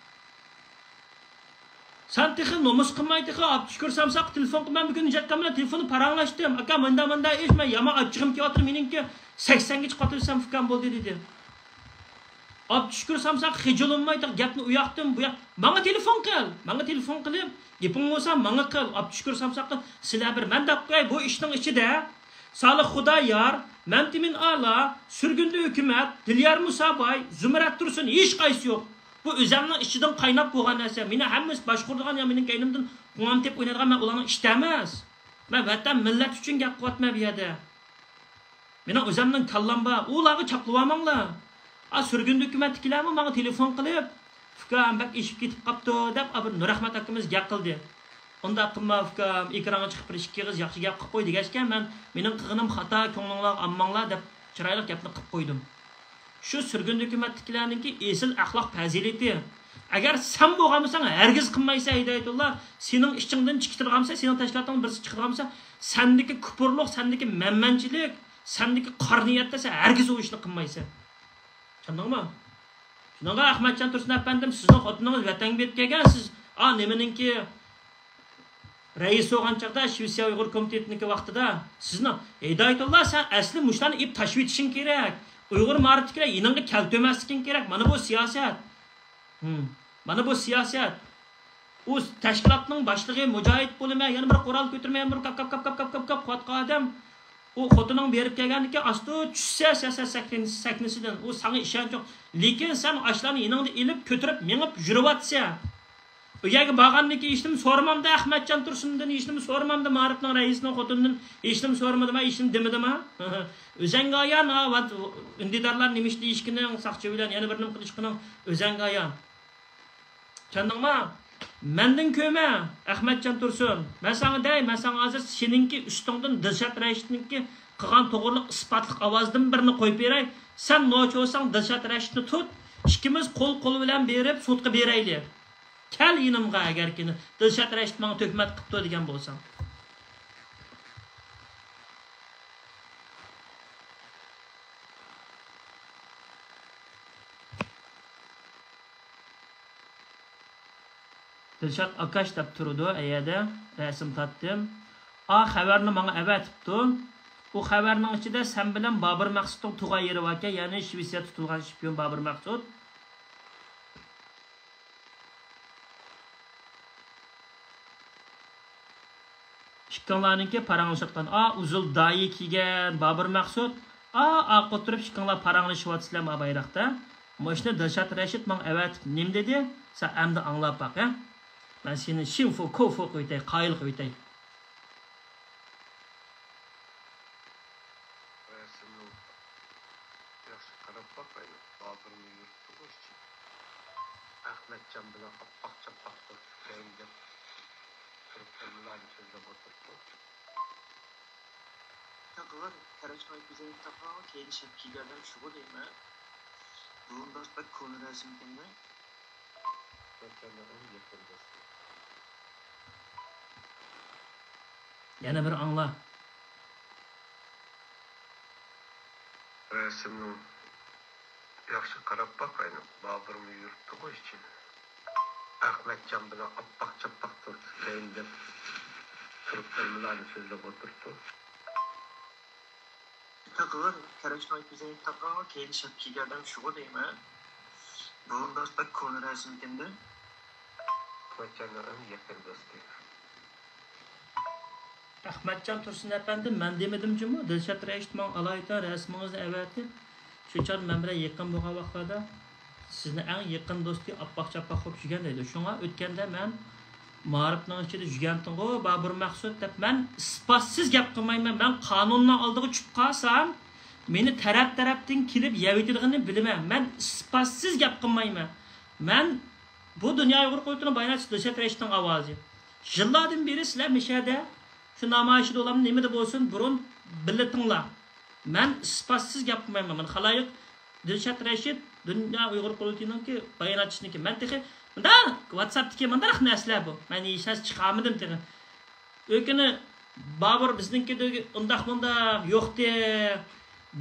سەن تېخى نومۇس قىلماي، تېخى ئابدۇشۈكۈر سامساققا تېلېفون قىلىپ، مەن بۈگۈن نىجات ئاكام بىلەن تېلېفوندا پاراڭلاشتىم. ئاكا، مۇنداق، مۇنداق ئىش، مەن يامان ئاچچىقىم كېلىۋاتىدۇ، مېنىڭكى سەكسەنگىچە قاتىۋەتسەم ئۇكام بولدى، دېدى. ئابدۇشۈكۈر سامساق خىجىللانماي، تېخى گەپنى ئۇياقتىن بۇياق، ماڭا تېلېفون قىل، ماڭا تېلېفون قىلىپ، گېپىڭ بولسا ماڭا قىل. ئابدۇشۈكۈر سامساققا سىلەر بىر، مەن دەپ قوياي، بۇ ئىشنىڭ ئىچىدە سالىھ خۇدايار، مەمتىمىن ئالا، سۈرگۈندە ھۆكۈمەت، دىليار مۇساباي، زۇمرەت تۇرسۇن، ھېچقايسى يوق. بۇ ئۆزەمنىڭ ئىچىدىن قايناپ بولغان نەرسە. مېنى ھەممىسى باشقۇرىدىغان يا مېنىڭ كەينىمدىن قوڭام تېپىپ ئوينايدىغان، مەن ئۇلارنىڭ ئىشىدا ئەمەس. مەن ۋەتەن، مىللەت ئۈچۈن گەپ قىلىۋاتىمەن بۇ يەردە. مېنىڭ ئۆزەمنىڭ كاللام بار، ئۇلارغا چاپلىۋالماڭلار. ئا، سۈرگۈندە ھۆكۈمەتتىكىلەرمۇ ماڭا تېلېفون قىلىپ، ئۇكام، بەك ئېشىپ كېتىپ قاپتۇ، دەپ، ئا، بىر نۇرئەخمەت ئاكىمىز گەپ قىلدى. ئۇنداق قىلما، ئۇكام، ئېكرانغا چىقىپ بىر ئىككى ئېغىز ياخشى گەپ قىلىپ قوي، دېگەچكە، مەن، مېنىڭ قىلغىنىم خاتا، كۆڭلۈڭلارغا ئالماڭلار، دەپ، چىرايلىق گەپنى قىلىپ قويدۇم. شۇ سۈرگۈندە ھۆكۈمەتتىكىلەرنىڭكى ئېسىل ئەخلاق پەزىلىتى. ئەگەر سەن بولغان بولساڭ، ھەرگىز قىلمايسەن، ھىدايەتۇللا. سېنىڭ ئىچىڭدىن چىقىدىغان بولسا، سېنىڭ تەشكىلاتىڭدىن بىرسى چىقىدىغان بولسا، سەندىكى كۇپۇرلۇق، سەندىكى مەنمەنچىلىك، سەندىكى قارا نىيەتتە سەن ھەرگىز ئۇ ئىشنى قىلمايسەن. چۈشەندىڭمۇ؟ شۇنىڭغا ئەخمەتجان تۇرسۇن ئەپەندىم، سىزنىڭ خوتۇنىڭىز ۋەتەنگە بېرىپ كەلگەن، سىز، ئا، نېمىنىڭكى رەئىسى بولغان چاغدا، شىۋېتسىيە ئۇيغۇر كومىتېتىنىڭكى ۋاقتىدا، سىزنىڭ، ھىدايەتۇللا، سەن ئەسلى مۇشۇلارنى ئېلىپ تاشلىۋېتىشىڭ كېرەك. ئۇيغۇر مائارىپتىكىلەر يېنىڭغا كەلتۈرمەسلىكىڭ كېرەك. مانا بۇ سىياسەت. ھىم. مانا بۇ سىياسەت. ئۇ تەشكىلاتنىڭ باشلىقى، مۇجاھىد بولىمەن، يەنە بىر قورال كۆتۈرىمەن، يەنە بىر كاپ، كاپ، كاپ قىلىۋاتقان ئادەم. ئۇ خوتۇنۇڭ بېرىپ كەلگەندىن كېيىن ئاستا چۈشسە، سە-، سە-، سەھنىسىدىن، ئۇ ساڭا ئىشەنچ يوق. لېكىن سەن ئاشۇلارنى يېنىڭدا ئېلىپ، كۆتۈرۈپ، مېڭىپ يۈرۈۋاتىسەن. ئۇ يەرگە بارغاندىن كېيىن ھېچنېمە سورىمامدا، ئەخمەتجان تۇرسۇندىن ھېچنېمە سورىمامدا، مائارىپنىڭ رەئىسىنىڭ خوتۇنىدىن ھېچنېمە سورىمىدىم، ھېچنېمە دېمىدىم. ئۆزەڭگە ئايان، ھا، ۋات-، ئۈندىدارلار نېمە ئىش دېيىشكىنىڭ، ساقچى بىلەن يەنە بىر نېمە قىلىشقىنىڭ ئۆزەڭگە ئايان. چۈشەندىڭما؟ مەندىن كۆرمە، ئەخمەتجان تۇرسۇن. مەن ساڭا دەي، مەن ساڭا ھازىر سېنىڭكى ئۈستۈڭدىن دىلشات رەشىتنىڭكى قىلغان توغرىلىق ئىسپاتلىق ئاۋازدىن بىرنى قويۇپ بېرەي. سەن نوچى بولساڭ، دىلشات رەشىتنى تۇت. ئىككىمىز قول قول بىلەن بېرىپ سوتقا بېرەيلى. كەل يېنىمغا، ئەگەركى دىلشات رەشىت ماڭا تۆھمەت قىپتۇ دېگەن بولساڭ. دىلشات ئاكاش دەپ تۇرىدۇ ئەيەدە، رەسىم تارتتىم. ئا، خەۋەرنى ماڭا ئەۋەتىپتۇ. ئۇ خەۋەرنىڭ ئىچىدە سەن بىلەن بابۇر مەخسۇتنىڭ تۇغان يېرى باركەن، يەنى شىۋېتسىيەدە تۇتۇلغان شپىيون بابۇر مەخسۇت. ئىككىڭلارنىڭكى پاراڭلىشىۋاتقان، ئا، ئۇزۇل دايى كىيگەن بابۇر مەخسۇت، ئا، ئارقا ئولتۇرۇپ ئىككىڭلار پاراڭلىشىۋاتىسىلەر ما بايراقتا. مۇشۇنى دىلشات رەشىت ماڭا ئەۋەتىپ نېمە دېدى؟ سەن ئەمدى ئاڭلاپ باق، ھە؟ مەن سېنى شىنفۇ كۇفۇ قىلىۋېتەي، قايىل قىلىۋېتەي. رەسىمنى ياخشى قاراپ باقايلى. بابۇرمۇ يۈرۈپتۇ بۇ ئىشچى. ئەخمەتجان بىلەن ئاپئاق چاپئاق بولۇپ كېتەيلى دەپ تۇرۇپ، بىرلارنى سۆزلەپ ئولتۇرۇپتۇ. تاغىلار، كەرەچ قايتىپ كېلىپ تاپقان كەينى شەپ كىيگەن ئادەم شۇغۇ دەيمەن. بۇ ئۇنداق بەك كونا رەسىمكەن-دە. يەنە بىر ئاڭلا. رەسىمنىڭ ياخشى قاراپ باقايلى، بابۇرمۇ يۈرۈپتۇغۇ ئىچىدە. ئەخمەتجان بىلەن ئاپئاق چاپئاق تۇرۇپ كېتەيلى دەپ تۇرۇپ، بىرلارنى سۆزلەپ ئولتۇرۇپتۇ. تاقىغان كەرەشنىڭ كۆزىنى تاقىغانغا كەينى شەپ كىيگەن ئادەم شۇغۇ دەيمەن. بۇ ئۇنداق بەك كونا رەسىمكەندە. ئەخمەتجاننىڭ ئەڭ يېقىن دوستى. ئەخمەتجان تۇرسۇن ئەپەندى، مەن دېمىدىم جۇمۇ، دىلشات رەشىت ماڭا ئالايىتەن رەسىمىڭىزنى ئەۋەتىپ، شۇ چاغدا مەن بىلەن يېقىن بولغان ۋاقىتلاردا سىزنى ئەڭ يېقىن دوستى ئاپئاق چاپئاق قىلىپ يۈرگەن دەيدۇ. شۇڭا ئۆتكەندە مەن مائارىپنىڭ ئىچىدە يۈرگەنتىڭغۇ بابۇر مەخسۇت دەپ، مەن ئىسپاتسىز گەپ قىلمايمەن. مەن قانۇننىڭ ئالدىغا چۈشۈپ قالسام، مېنى تەرەپ-تەرەپتىن كېلىپ يەۋېتىدىغىنىنى بىلىمەن. مەن ئىسپاتسىز گەپ قىلمايمەن. مەن بۇ دۇنيا ئۇيغۇر قۇرۇلتىيىنىڭ باياناتچىسى دىلشات رەشىتنىڭ ئاۋازى. يىللاردىن بېرى سىلەر مىشەدە شۇ نامايىشىدا بولامدۇ، نېمىدە بولسۇن، بۇرۇن بىللىتىڭلار. مەن ئىسپاتسىز گەپ قىلمايمەن. مانا خالايىق، دىلشات رەشىت دۇنيا ئۇيغۇر قۇرۇلتىيىنىڭكى باياناتچىسىنىڭكى. مەن تېخى مۇنداق ۋاتساپتىكى مۇنداق نەرسىلەر بۇ. مەن ھېچ نەرسە چىقارمىدىم تېخى. ئۆكۈنۈپ، بابۇر بىزنىڭكىدە ئۇنداق مۇنداق يوقتى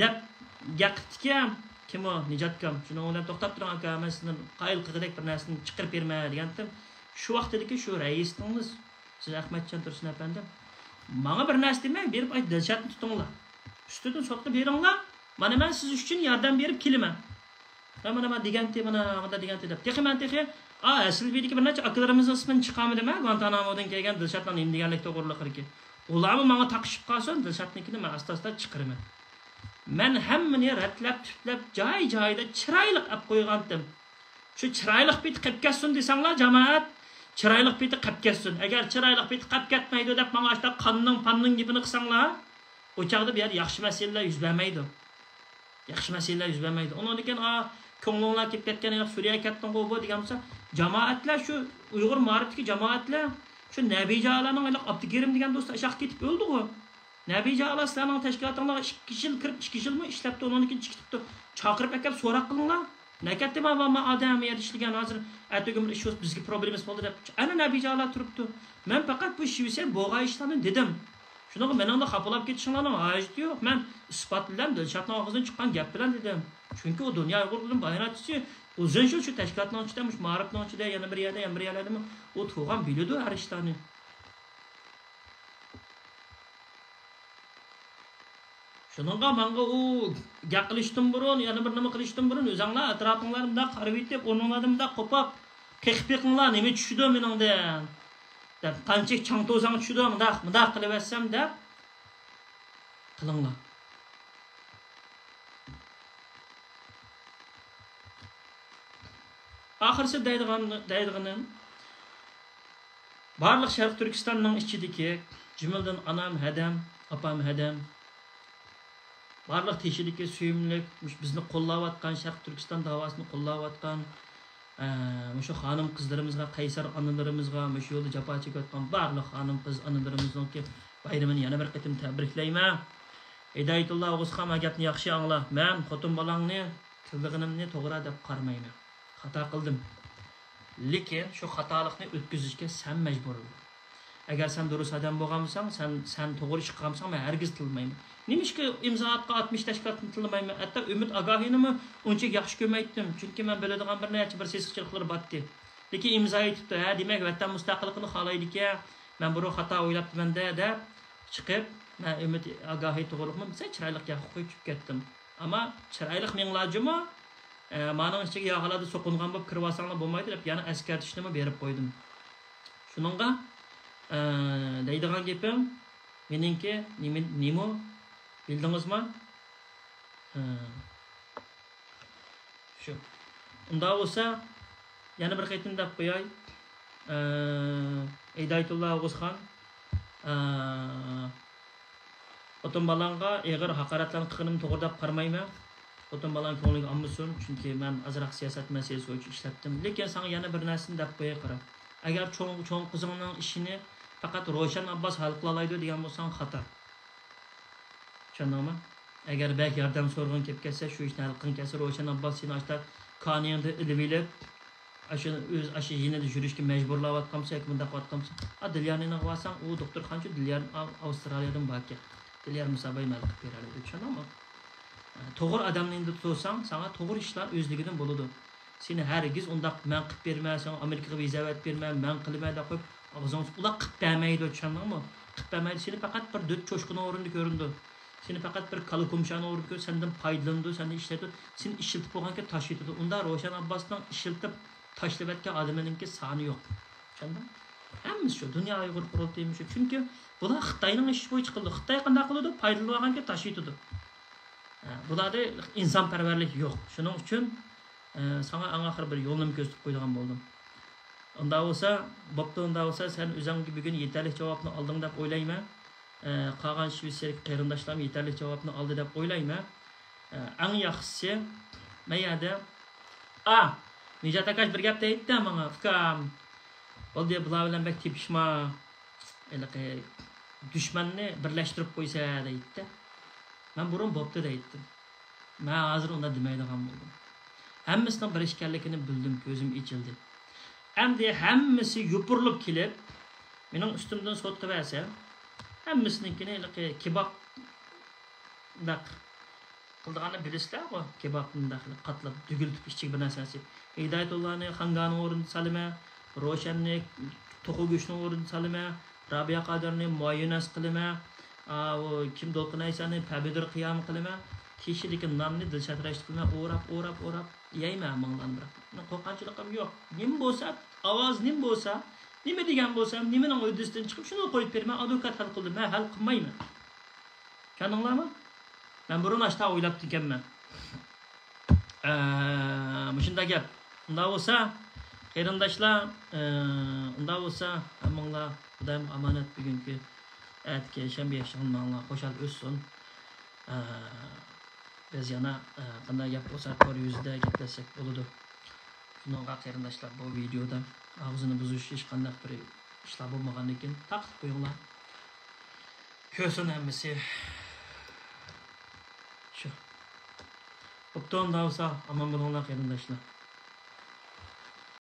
دەپ گەپ قىپتىكەن. كىم ئۇ؟ نىجاتكام. شۇنىڭ بىلەن توختاپ تۇرۇڭ ئاكا، مەن سىزدىن قايىل قىلغۇدەك بىر نەرسىنى چىقىرىپ بېرىمەن دېگەنتىم. شۇ ۋاقتىدىكى شۇ رەئىستىڭىز، سىز ئەخمەتجان تۇرسۇن ئەپەندىم، ماڭا بىر نەرسە دېمەي، بېرىپ ئاي دىلشاتنى تۇتۇڭلار. ئۈستىدىن سوتقا بېرىڭلار. مانا مەن سىز ئۈچۈن ياردەم بېرىپ كېلىمەن. ھە، مانا، مانا دېگەنتى، مانا، مانا دېگەنتى دەپ. تېخى مەن تېخى، ئا، ھەسىلبىيدىكى بىر نەچچە ئاكىلىرىمىزنىڭ ئىسمىنى چىقارمىدىم، ھە، گۇانتانامودىن كەلگەن دىلشاتنىڭ نېمە دېگەنلىكى توغرىلىقىدىكى. ئۇلارمۇ ماڭا تاقىشىپ قالسۇن، دىلشاتنىڭكىنى مەن ئاستا-ئاستا چىقىرىمەن. مەن ھەممىنى رەتلەپ، تۈپلەپ، جاي-جايىدا چىرايلىق ئەپ قويغانتىم. شۇ چىرايلىق پېتى قېپ كەتسۇن دېسەڭلار، جامائەت، چىرايلىق پېتى قېپ كەتسۇن. ئەگەر چىرايلىق پېتى قېپ كەتمەيدۇ دەپ ماڭا ئاشتا قاننىڭ، پاننىڭ گېپىنى قىلساڭلار، ئۇ چاغدا بۇ يەردە ياخشى مەسىلىلەر يۈز بەرمەيدۇ. ياخشى مەسىلىلەر يۈز بەرمەيدۇ. ئۇنىڭدىن كېيىن، ئا، كۆڭلۈڭلار كېلىپ كەتكەن، ھېلىقى سۈرىيەگە كەتتىڭغۇ بۇ دېگەن بولسا، جامائەتلەر، شۇ ئۇيغۇر مائارىپتىكى جامائەتلەر، شۇ نەبىجانلارنىڭ ھېلىقى ئابدۇكېرىم دېگەن دوستى ئاشاققا كېتىپ ئۆلدىغۇ. نەبىجانلار سىلەرنىڭ تەشكىلاتىڭلارغا ئىككى يىل كىرىپ، ئىككى يىلمۇ ئىشلەپتۇ، ئۇنىڭدىن كېيىن چىقىپتۇ. چاقىرىپ ئەكەپ سوراق قىلىڭلار. نەكەتتىما، ما، ما ئادەم يەردە ئىشلىگەن، ھازىر ئەتىگۈن بىر ئىش بولسا، بىزگە پروبلېمىسى بولدى دەپ. ئەنە نەبىجانلار تۇرۇپتۇ. مەن پەقەت بۇ شىۋېتسىيەدە بولغان ئىشلارنى دېدىم. شۇنىڭغا مېنىڭدىن خاپىلاپ كېتىشىڭلارنىڭ ھاجىتى يوق. مەن ئىسپات بىلەن، دىلشاتنىڭ ئاغزىدىن چىققان گەپ بىلەن دېدىم. چۈنكى ئۇ دۇنيا ئۇيغۇر قۇرۇلتىيىنىڭ باياناتچىسى، ئۇزۇن يىل شۇ تەشكىلاتنىڭ ئىچىدە، مۇشۇ مائارىپنىڭ ئىچىدە، يەنە بىر يەردە، يەنە بىر يەرلەردىمۇ ئۇ تۇرغان، بىلىدۇ ھەر ئىشلارنى. شۇنىڭغا ماڭا ئۇ گەپ قىلىشتىن بۇرۇن، يەنە بىر نېمە قىلىشتىن بۇرۇن، ئۆزۈڭلار ئەتراپىڭلارنى مۇنداق قارىۋېتىپ، ئورنۇڭلاردىن مۇنداق قوپاپ، قېقىپ بېقىڭلار، نېمە چۈشىدۇ مېنىڭدىن دەپ، قانچىلىك چاڭ توزاڭ چۈشىدۇ، مۇنداق، مۇنداق قىلىۋەتسەم دەپ قىلىڭلار. ئاخىرسى دەيدىغان، دەيدىغىنىم، بارلىق شەرقىي تۈركىستاننىڭ ئىچىدىكى، جۈملىدىن ئانام ھەدەم، ئاپام ھەدەم، بارلىق تېشىدىكى سۆيۈملۈك، مۇشۇ بىزنى قوللاۋاتقان، شەرقىي تۈركىستان داۋاسىنى قوللاۋاتقان، ئە، مۇشۇ خانىم قىزلىرىمىزغا، قەيسەر ئانىلىرىمىزغا، مۇشۇ يولدا جاپا چېكىۋاتقان بارلىق خانىم قىز ئانىلىرىمىزنىڭكى بايرىمىنى يەنە بىر قېتىم تەبرىكلەيمەن. ھىدايەتۇللا ئوغۇزخان، مانا گەپنى ياخشى ئاڭلا. مەن خوتۇن بالاڭنى تىللىغىنىمنى توغرا دەپ قارىمايمەن. خاتا قىلدىم. لېكىن شۇ خاتالىقنى ئۆتكۈزۈشكە سەن مەجبۇر. ئەگەر سەن دۇرۇس ئادەم بولغانمىساڭ، سەن، سەن توغرا ئىش قىلغانمىساڭ، مەن ھەرگىز تىللىمايمەن. نېمىشقا ئىمزا ئاتقان ئاتمىش تەشكىلاتنى تىللىمايمەن؟ ھەتتا ئۈمىد ئاگاھىنىمۇ ئۇنچە ياخشى كۆرمەيتتىم. چۈنكى مەن بىلىدىغان بىر نەچچە بىر سېسىقچىلىقلىرى بارتتى. لېكىن ئىمزا ئېيتىپتۇ، ھە، دېمەك، ۋەتەن مۇستەقىللىقىنى خالايدىكەن. مەن بۇرۇن خاتا ئويلاپتىمەن-دە، دەپ چىقىپ، مەن ئۈمىد ئاگاھى توغرۇلۇقمۇ بىر چىرايلىق ياققا قويۇپ چۈشۈپ كەتتىم. ئەمما چىرايلىق مېڭىلار جۇمۇ، ئە، مانىڭ ئىچىگە ياغلاردا سوقۇنغان بولۇپ كىرىۋالساڭلار بولمايدۇ دەپ يەنە ئەسكەرتىشنىمۇ بېرىپ قويدۇم. شۇنىڭغا، ئە، دەيدىغان گېپىم، مېنىڭكى نېمە، نېمە بىلدىڭىزما؟ ئە، شۇ. ئۇنداق بولسا، يەنە بىر قېتىم دەپ قوياي. ئە، ھىدايەتۇللا ئوغۇزخان، ئە، خوتۇن بالاڭغا ئېغىر ھاقارەتلەرنى قىلغىنىمنى توغرا دەپ قارىمايمەن. خوتۇن بالاڭ كۆڭلىگە ئالمىسۇن، چۈنكى مەن ئازراق سىياسەت مەسىلىسى بويىچە ئىشلەتتىم. لېكىن ساڭا يەنە بىر نەرسىنى دەپ قوياي، قارا. ئەگەر چوڭ، چوڭ قىزىڭنىڭ ئىشىنى پەقەت روشەن ئابباس ھەل قىلالايدۇ دېگەن بولساڭ، خاتا. چۈشەندىڭمۇ؟ ئەگەر بەك ياردەم سورىغۇڭ كېلىپ كەتسە، شۇ ئىشنى ھەل قىلغۇڭ كەلسە، روشەن ئابباس سېنى ئاشتا كانىيىڭدا ئېلىۋېلىپ، ئاشۇ ئۆز ئاشۇ يېنىدا يۈرۈشكە مەجبۇرلاۋاتقانمىسا ياكى مۇنداق قىلىۋاتقانمىسا، ئا، دىليار يېنىغا بارساڭ، ئۇ دوختۇرخانىچۇ دىليار ئا-، ئاۋسترالىيەدىن باركەن. دىليار مۇساباي مەن قىلىپ بېرەلەيدۇ، چۈشەندىڭمۇ؟ ئە، توغرا ئادەمنىڭ يېنىدا تۇرساڭ، ساڭا توغرا ئىشلار ئۆزلۈكىدىن بولىدۇ. سېنى ھەرگىز ئۇنداق مەن قىلىپ بېرىمەن، ساڭا ئامېرىكىغا ۋىزا ئەۋەتىپ بېرىمەن، مەن قىلىمەن دەپ قويۇپ، ئاغزىڭنى، ئۇلار قىلىپ بەرمەيدۇ، چۈشەندىڭمۇ؟ قىلىپ بەرمەيدۇ، سېنى پەقەت بىر دۆت چوشقىنىڭ ئورنىدا كۆرۈنىدۇ. سېنى پەقەت بىر كالا كومشانى ئورۇپ كۆرۈپ، سەندىن پايدىلىنىدۇ، سەندىن ئىشلەتىدۇ، سېنى ئىشلىتىپ بولغانكەن تاشلىۋېتىدۇ. ئۇندا روشەن ئابباسنىڭ ئىشلىتىپ تاشلىۋەتكەن ئادىمىنىڭكى سانى يوق. چۈشەندىڭ؟ ھەممىسى شۇ، دۇنيا ئۇيغۇر قۇرۇلتىيىمۇ شۇ. چۈنكى بۇلار خىتاينىڭ ئىشى بويىچە قىلىدۇ. خىتاي قانداق قىلىدۇ؟ پايدىلىنىۋالغانكەن تاشلىۋېتىدۇ. ھە، بۇلاردا ئىنسانپەرۋەرلىك يوق. شۇنىڭ ئۈچۈن، ئە، ساڭا ئەڭ ئاخىرى بىر يولنى كۆرسىتىپ قويىدىغان بولدۇم. ئۇنداق بولسا، بوپتۇ، ئۇنداق بولسا، سەن ئۆزۈڭگە بۈگۈن يېتەرلىك جاۋابنى ئالدىڭ دەپ ئويلايمەن. ئە، قالغان شىۋېتسىيەدىكى قېرىنداشلارمۇ يېتەرلىك جاۋابنى ئالدى دەپ ئويلايمەن. ئە، ئەڭ ياخشىسى، مەن يەردە، ئا، نىجات ئاكاش بىر گەپ دەيتتى ماڭا، ئۇكام. بولدى، بۇلار بىلەن بەك تېپىشما. ھېلىقى دۈشمەننى بىرلەشتۈرۈپ قويسا دەيتتى. مەن بۇرۇن بوپتۇ دەيتتىم. مەن ھازىر ئۇنداق دېمەيدىغان بولدۇم. ھەممىسىنىڭ بىر ئىكەنلىكىنى بىلدىم، كۆزۈم ئېچىلدى. ئەمدى ھەممىسى يوپۇرۇلۇپ كېلىپ، مېنىڭ ئۈستۈمدىن سوتقا بەرسە، ھەممىسىنىڭكىنى ھېلىقى كېباب مۇنداق قىلىدىغاننى بىلىسىلەرغۇ، كېبابنى مۇنداق قىلىپ قاتلاپ، دۈگۈلىتىپ ئىچىگە بىر نەرسە نەرسە. ھىدايەتۇللانى خانگانىڭ ئورنىدا سالىمەن، روشەننى توخۇ گۆشىنىڭ ئورنىدا سالىمەن، رابىيە قادىرنى مايونېز قىلىمەن، ئاۋۇ كىم، دولقۇن ئەيسانى پەمىدۇر قىيامى قىلىمەن، تېشىدىكى ناننى دىلشات رەشىت قىلىمەن، ئوراپ، ئوراپ، ئوراپ يەيمەن ھەممىڭلارنى بىراق. مېنىڭ قورققانچىلىقىم يوق. نېمە بولسا، ئاۋاز نېمە بولسا، نېمە دېگەن بولسام، نېمىنىڭ ھۆددىسىدىن چىقىپ، شۇنى قويۇپ بېرىمەن، ئادۋوكات ھەل قىلىدۇ، مەن ھەل قىلمايمەن. چۈشەندىڭلارمۇ؟ مەن بۇرۇن ئاشتا ئويلاپتىكەنمەن. ئە، مۇشۇنداق گەپ. ئۇنداق بولسا، قېرىنداشلار، ئە، ئۇنداق بولسا، ھەممىڭلار خۇدايىمغا ئامانەت بۈگۈنكى، ئەتىكى شەنبە ياخشىلىقنى ماڭىڭلار، خۇشال ئۆتسۇن. ئە، بىز يەنە، ئە، قانداق گەپ بولسا تور يۈزىدە گەپلەشسەك بولىدۇ. شۇنىڭغا قېرىنداشلار، بۇ ۋىدېيودا ئاغزىنى بۇزۇش، ھېچقانداق بىر ئىشلار بولمىغاندىكىن تارقىتىپ قويۇڭلار. كۆرسۇن ھەممىسى. شۇ. بوپتۇ، ئۇنداق بولسا ئامان بولۇڭلار قېرىنداشلار.